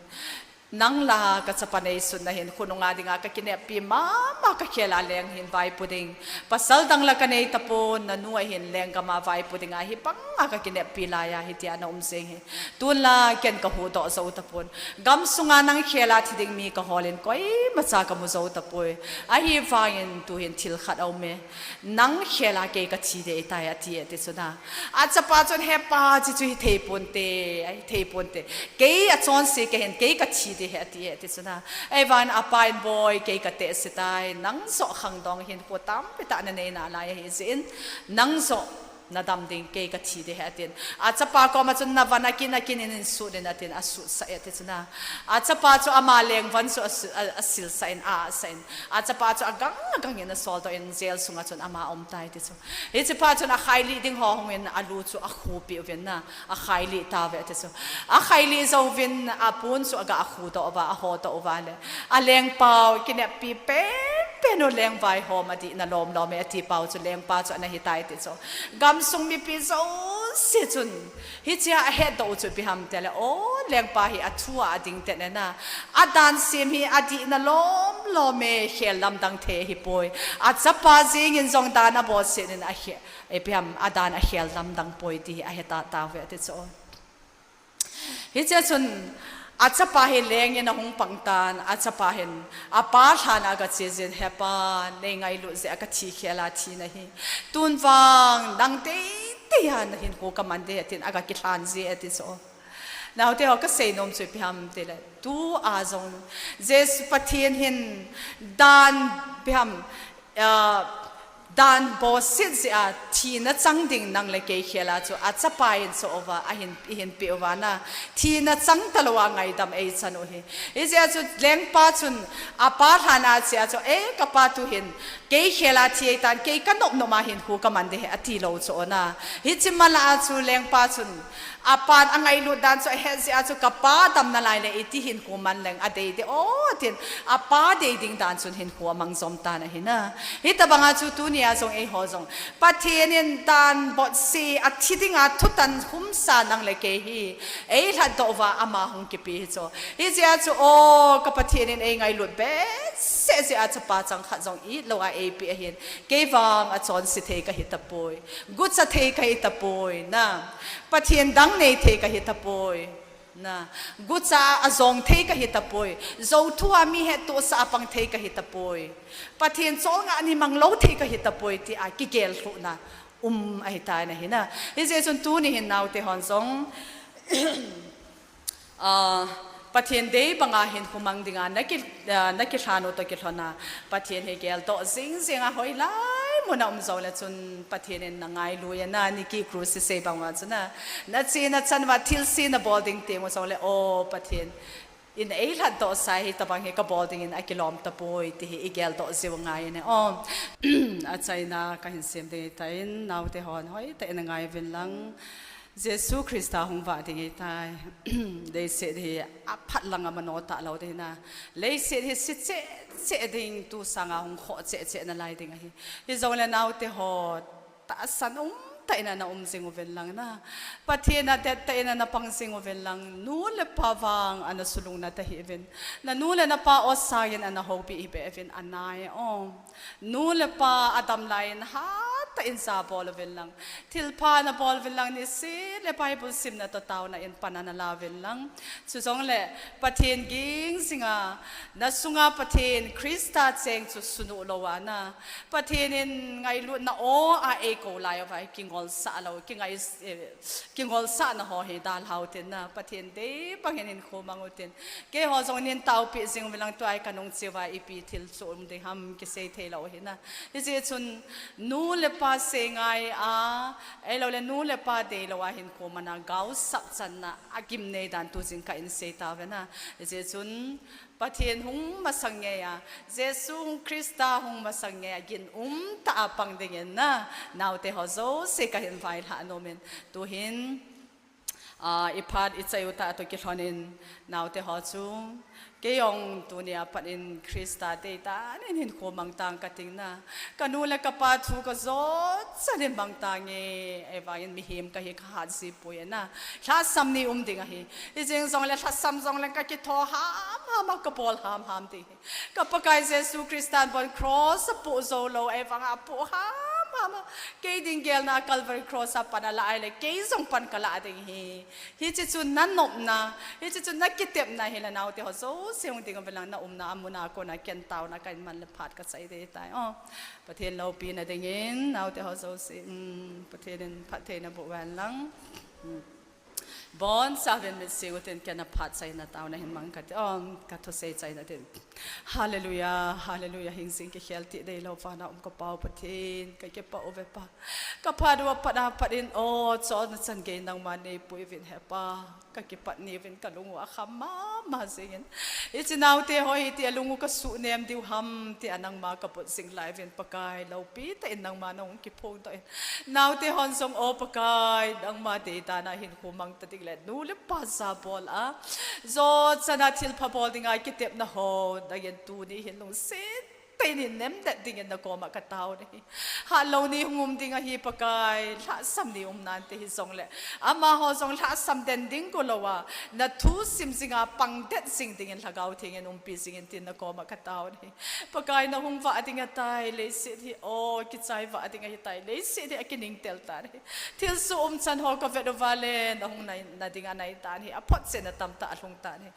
nang la ka chapa neisun na hin, khonunga dinga ka kineppi mama ka khel a leng hin vaipo ding. Pasal dang la ka nei tapon, nanu a hin lenggam a vaipo dinga hi banga ka kineppi lai a, hitia na um jeng hi. Tun la ken ka huhdoh jou tapon. Gamsunga nang khel a thi ding mi ka hol in koimacha ka mu jou tapoi. Ahivangin tuhin thil khat aum e. Nang khel a kei ka thi ding ahitai, ati e ti chu na. Achapa chun, He pa, chi chu hithei ponte, hithei ponte. Kei achonse kahin, kei ka thi ding ahi, ati e ti chu na. Ahivangin apa in, Boi, kei ka tehse tai. Nang joh khangdong hinkho tampi tah na nei nalai ahi jeh in, nang joh na dam ding, kei ka thi ding ahi, atin. Achapa koma chun na van akin akin in, in sut in, atin, asutsah e ti chu na. Achapa chu ama lengvan chu asu-, a, asilsah in, a, asah in. Achapa chu agang agang in asol doh in, jail sunga chun ama aum tai ti chu. Hiche phat chun akhailih ding ho hung in, alu chu akhupi uvin na. Akhailih tauve ti chu. Akhailih jouvin apon chu aga akhudoh uva, ahodoh uva le, alengpau, kineppi penpen u lengvaihom adihna lomlom e ati pau chu lengpa chu ana hitai ti chu. Gamsung mipi jouse chun hichea ahetdoh u chu ipi ham tile, O, lengpa hi athu a ading tah e na. Adan sem hi adihna lomlom e, khel lamdang thei ahipoi. Achapa jeng in jong dan abolset in ahe, ipi ham, adan akhel lamdang poi ti hi ahetah tauve ti chu. Hichea chun achapa hi leng in ahung pang tan, achapa hin apa lhan a aga che jin, He pa, nei ngailut jeh a ka thi khel a thi nahi. Tun vang nang teitei a na hinkho ka man ding ahi, tin aga kilhan ji e ti chu. Naote ho, ka seinom chu ipi ham tile, tua jong Jesu Pathen hin dan, ipi ham, ah, dan bolset jeh a thina chang ding nang le kei khel a chu achapa in choh uva, ahin, ihin peh uva na, thina chang talou a ngaidam eichan u hi. Hijeh a chu lengpa chun apa lhan a che a chu, E, ka pa tuhin kei khel a thi ahitan, kei ka nop nop a hinkho ka man ding ahi, ati lou chu na. Hiche ma la a chu lengpa chun apan angailut dan chu ahet jeh a chu, Ka pa dam nalai le iti hinkho man leng adei ding o, tin apa dei ding dan chun hinkho amang jom tan ahi na. Hitobang a chu tunia jong eiho jong Pathen in dan bolse, athi dinga thutan khumsa nang le kei hi eilhatdoh uva ama hung kipe hi chu. Hijeh a chu, O, ka Pathen in eingailut behseh jeh a chapa chang khat jong it lou a eipeh ahin, kei vang achonse thei kahi tapoi, gucha thei kahi tapoi na, Pathen dang nei thei kahi tapoi. Na, gucha a jong thei kahi tapoi. Jou thu a mi hettohsah a pang thei kahi tapoi. Pathen cholngah ni mang lou thei kahi tapoi, tia kigel lhuhna um ahitai nahi na. Hijeh chun tuni hin naote hon jong, ah, Pathen dei banga hinkho mang dinga naki, ah, nakilhan u toh kilhona, Pathen hi geldoh jing jinga hoilai muna um jongle chun Pathen in nangailu e na, Nicky Cruz sei bang uva chun na, nachena chan uva thilse nabol ding teng u jongle, o Pathen in eilhatdoh sa hi tabang hi kabol dingin akilom tapoi, ti hi igeldoh jiu ngai e. O, achaina kahin sem ding ahitan, naote hon hoitah in angai uvin lang. Jesu Christa hung vah ding ahitai. Leiset hi aphat lang amano talou ding na. Leiset hi se cheh cheh ding, tu sanga hung khoh cheh cheh nalai ding ahi. Hijongle naote ho, tahsan umtah in ana um jing uvin lang na. Pathen a dettah in ana pang jing uvin lang. Nu le pa vang ana sulungna tahih uvin. Nanu le napa o sangin ana houpi hih beh uvin, anai o. Nu le pa adam laiyin hatah in jabol uvin lang. Thilpha nabol uvin lang, nise le Bible simna toh taona in pan ana la uvin lang. Chujongle Pathen ging jinga, nasunga Pathen Christa cheng chu sunu lou a na. Pathen in ngailutna o a eikou lai uva kingolsah lou, kingai, eh, kingolsahna ho hi dalhau tin na. Pathen dei bangin hinkho mang utin. Keiho jong nin taopi jing uvin lang, tua hi kanung cheh uva ipi thil chu um ding ham kisei thei lou hi na. Hijeh chun nu le pa sei ngai a, ahiloule nu le pa deilou a hinkho mana gaosap channa agimnei dan tu jingkah in sei tauve na. Hijeh chun Pathen hung masang ngeiya, Jesu Christa hung masang ngeiya gin umtah a pang dingin na, naote ho jouse kahin vailhah nomin. Tuhin, ah, iphat ichai u tah toh kilhonin, naote ho chu, kei jong tunia pat in Christa deidan in hinkho mang tang kating na. Kanu le kapa thu kajot chanin mang tange, ahivangin mihem kahi kahat jipoi na. Lhasam ni um ding ahi. Hijeng jongle lhasam jongle kakitho hamham a, kabol hamham ding hi. Ka Pakai Jesu Christan bon cross a poh jou lou, ahivanga apoh hamham a, kei ding gelna Calvary cross a pan alah ahile, kei jong pan kalah ding hi. Hiche chu nanopna, hiche chu nakitepna hile naote ho jouse hung ding uvin lang, naumna a muna kona ken taona kahin man le phat kachai ding tai. O, Pathen loupina dingin, naote ho jouse, um, Pathen in phatthei naboh uhen lang. Um. Bonchauvin mitsi utin, ken aphat chaina taona hin mang kate, um, kathusei chaina tin. Hallelujah, hallelujah, hingjing kikhel tih deilou vana um ka Pau Pathen, kakipah uve Pa. Kaphat uva pat a pat in, o, chonna chan gei nangman neipui uvin he Pa. Kakipat ni uvin kalung u akham mama jingin. Hiche naote ho hiti a lung u kasuh nem diu ham tia nangma kabot jing lai uvin Pakai, loupi tah in nangma nahung kiphongdoh in. Naote hon jong, o Pakai, nangma deidan a hinkho mang ta ding le nu le pa jabol a, jo chan a thilpha bol dinga kitepna ho, nangin tuni hin lungset tah in hin nemdet dingin nakoma katao nahi. Hatlou ni hung um ding ahi Pakai, lhasam ni um nante hijongle, amaho jong lhasam den ding golouva, nathu sim jinga pangdet jing dingin Lhagao Theng in umpi jingin tin nakoma katao nahi. Pakai, nahung vah ding ahitai, leiset hi, o, kichai vah ding ahitai, leiset hi akiningtel tan ahi. Thilsoh umchan ho kavet uva le, nahung na, na ding anai tan ahi, aphotchetna tamtah alhung tan ahi.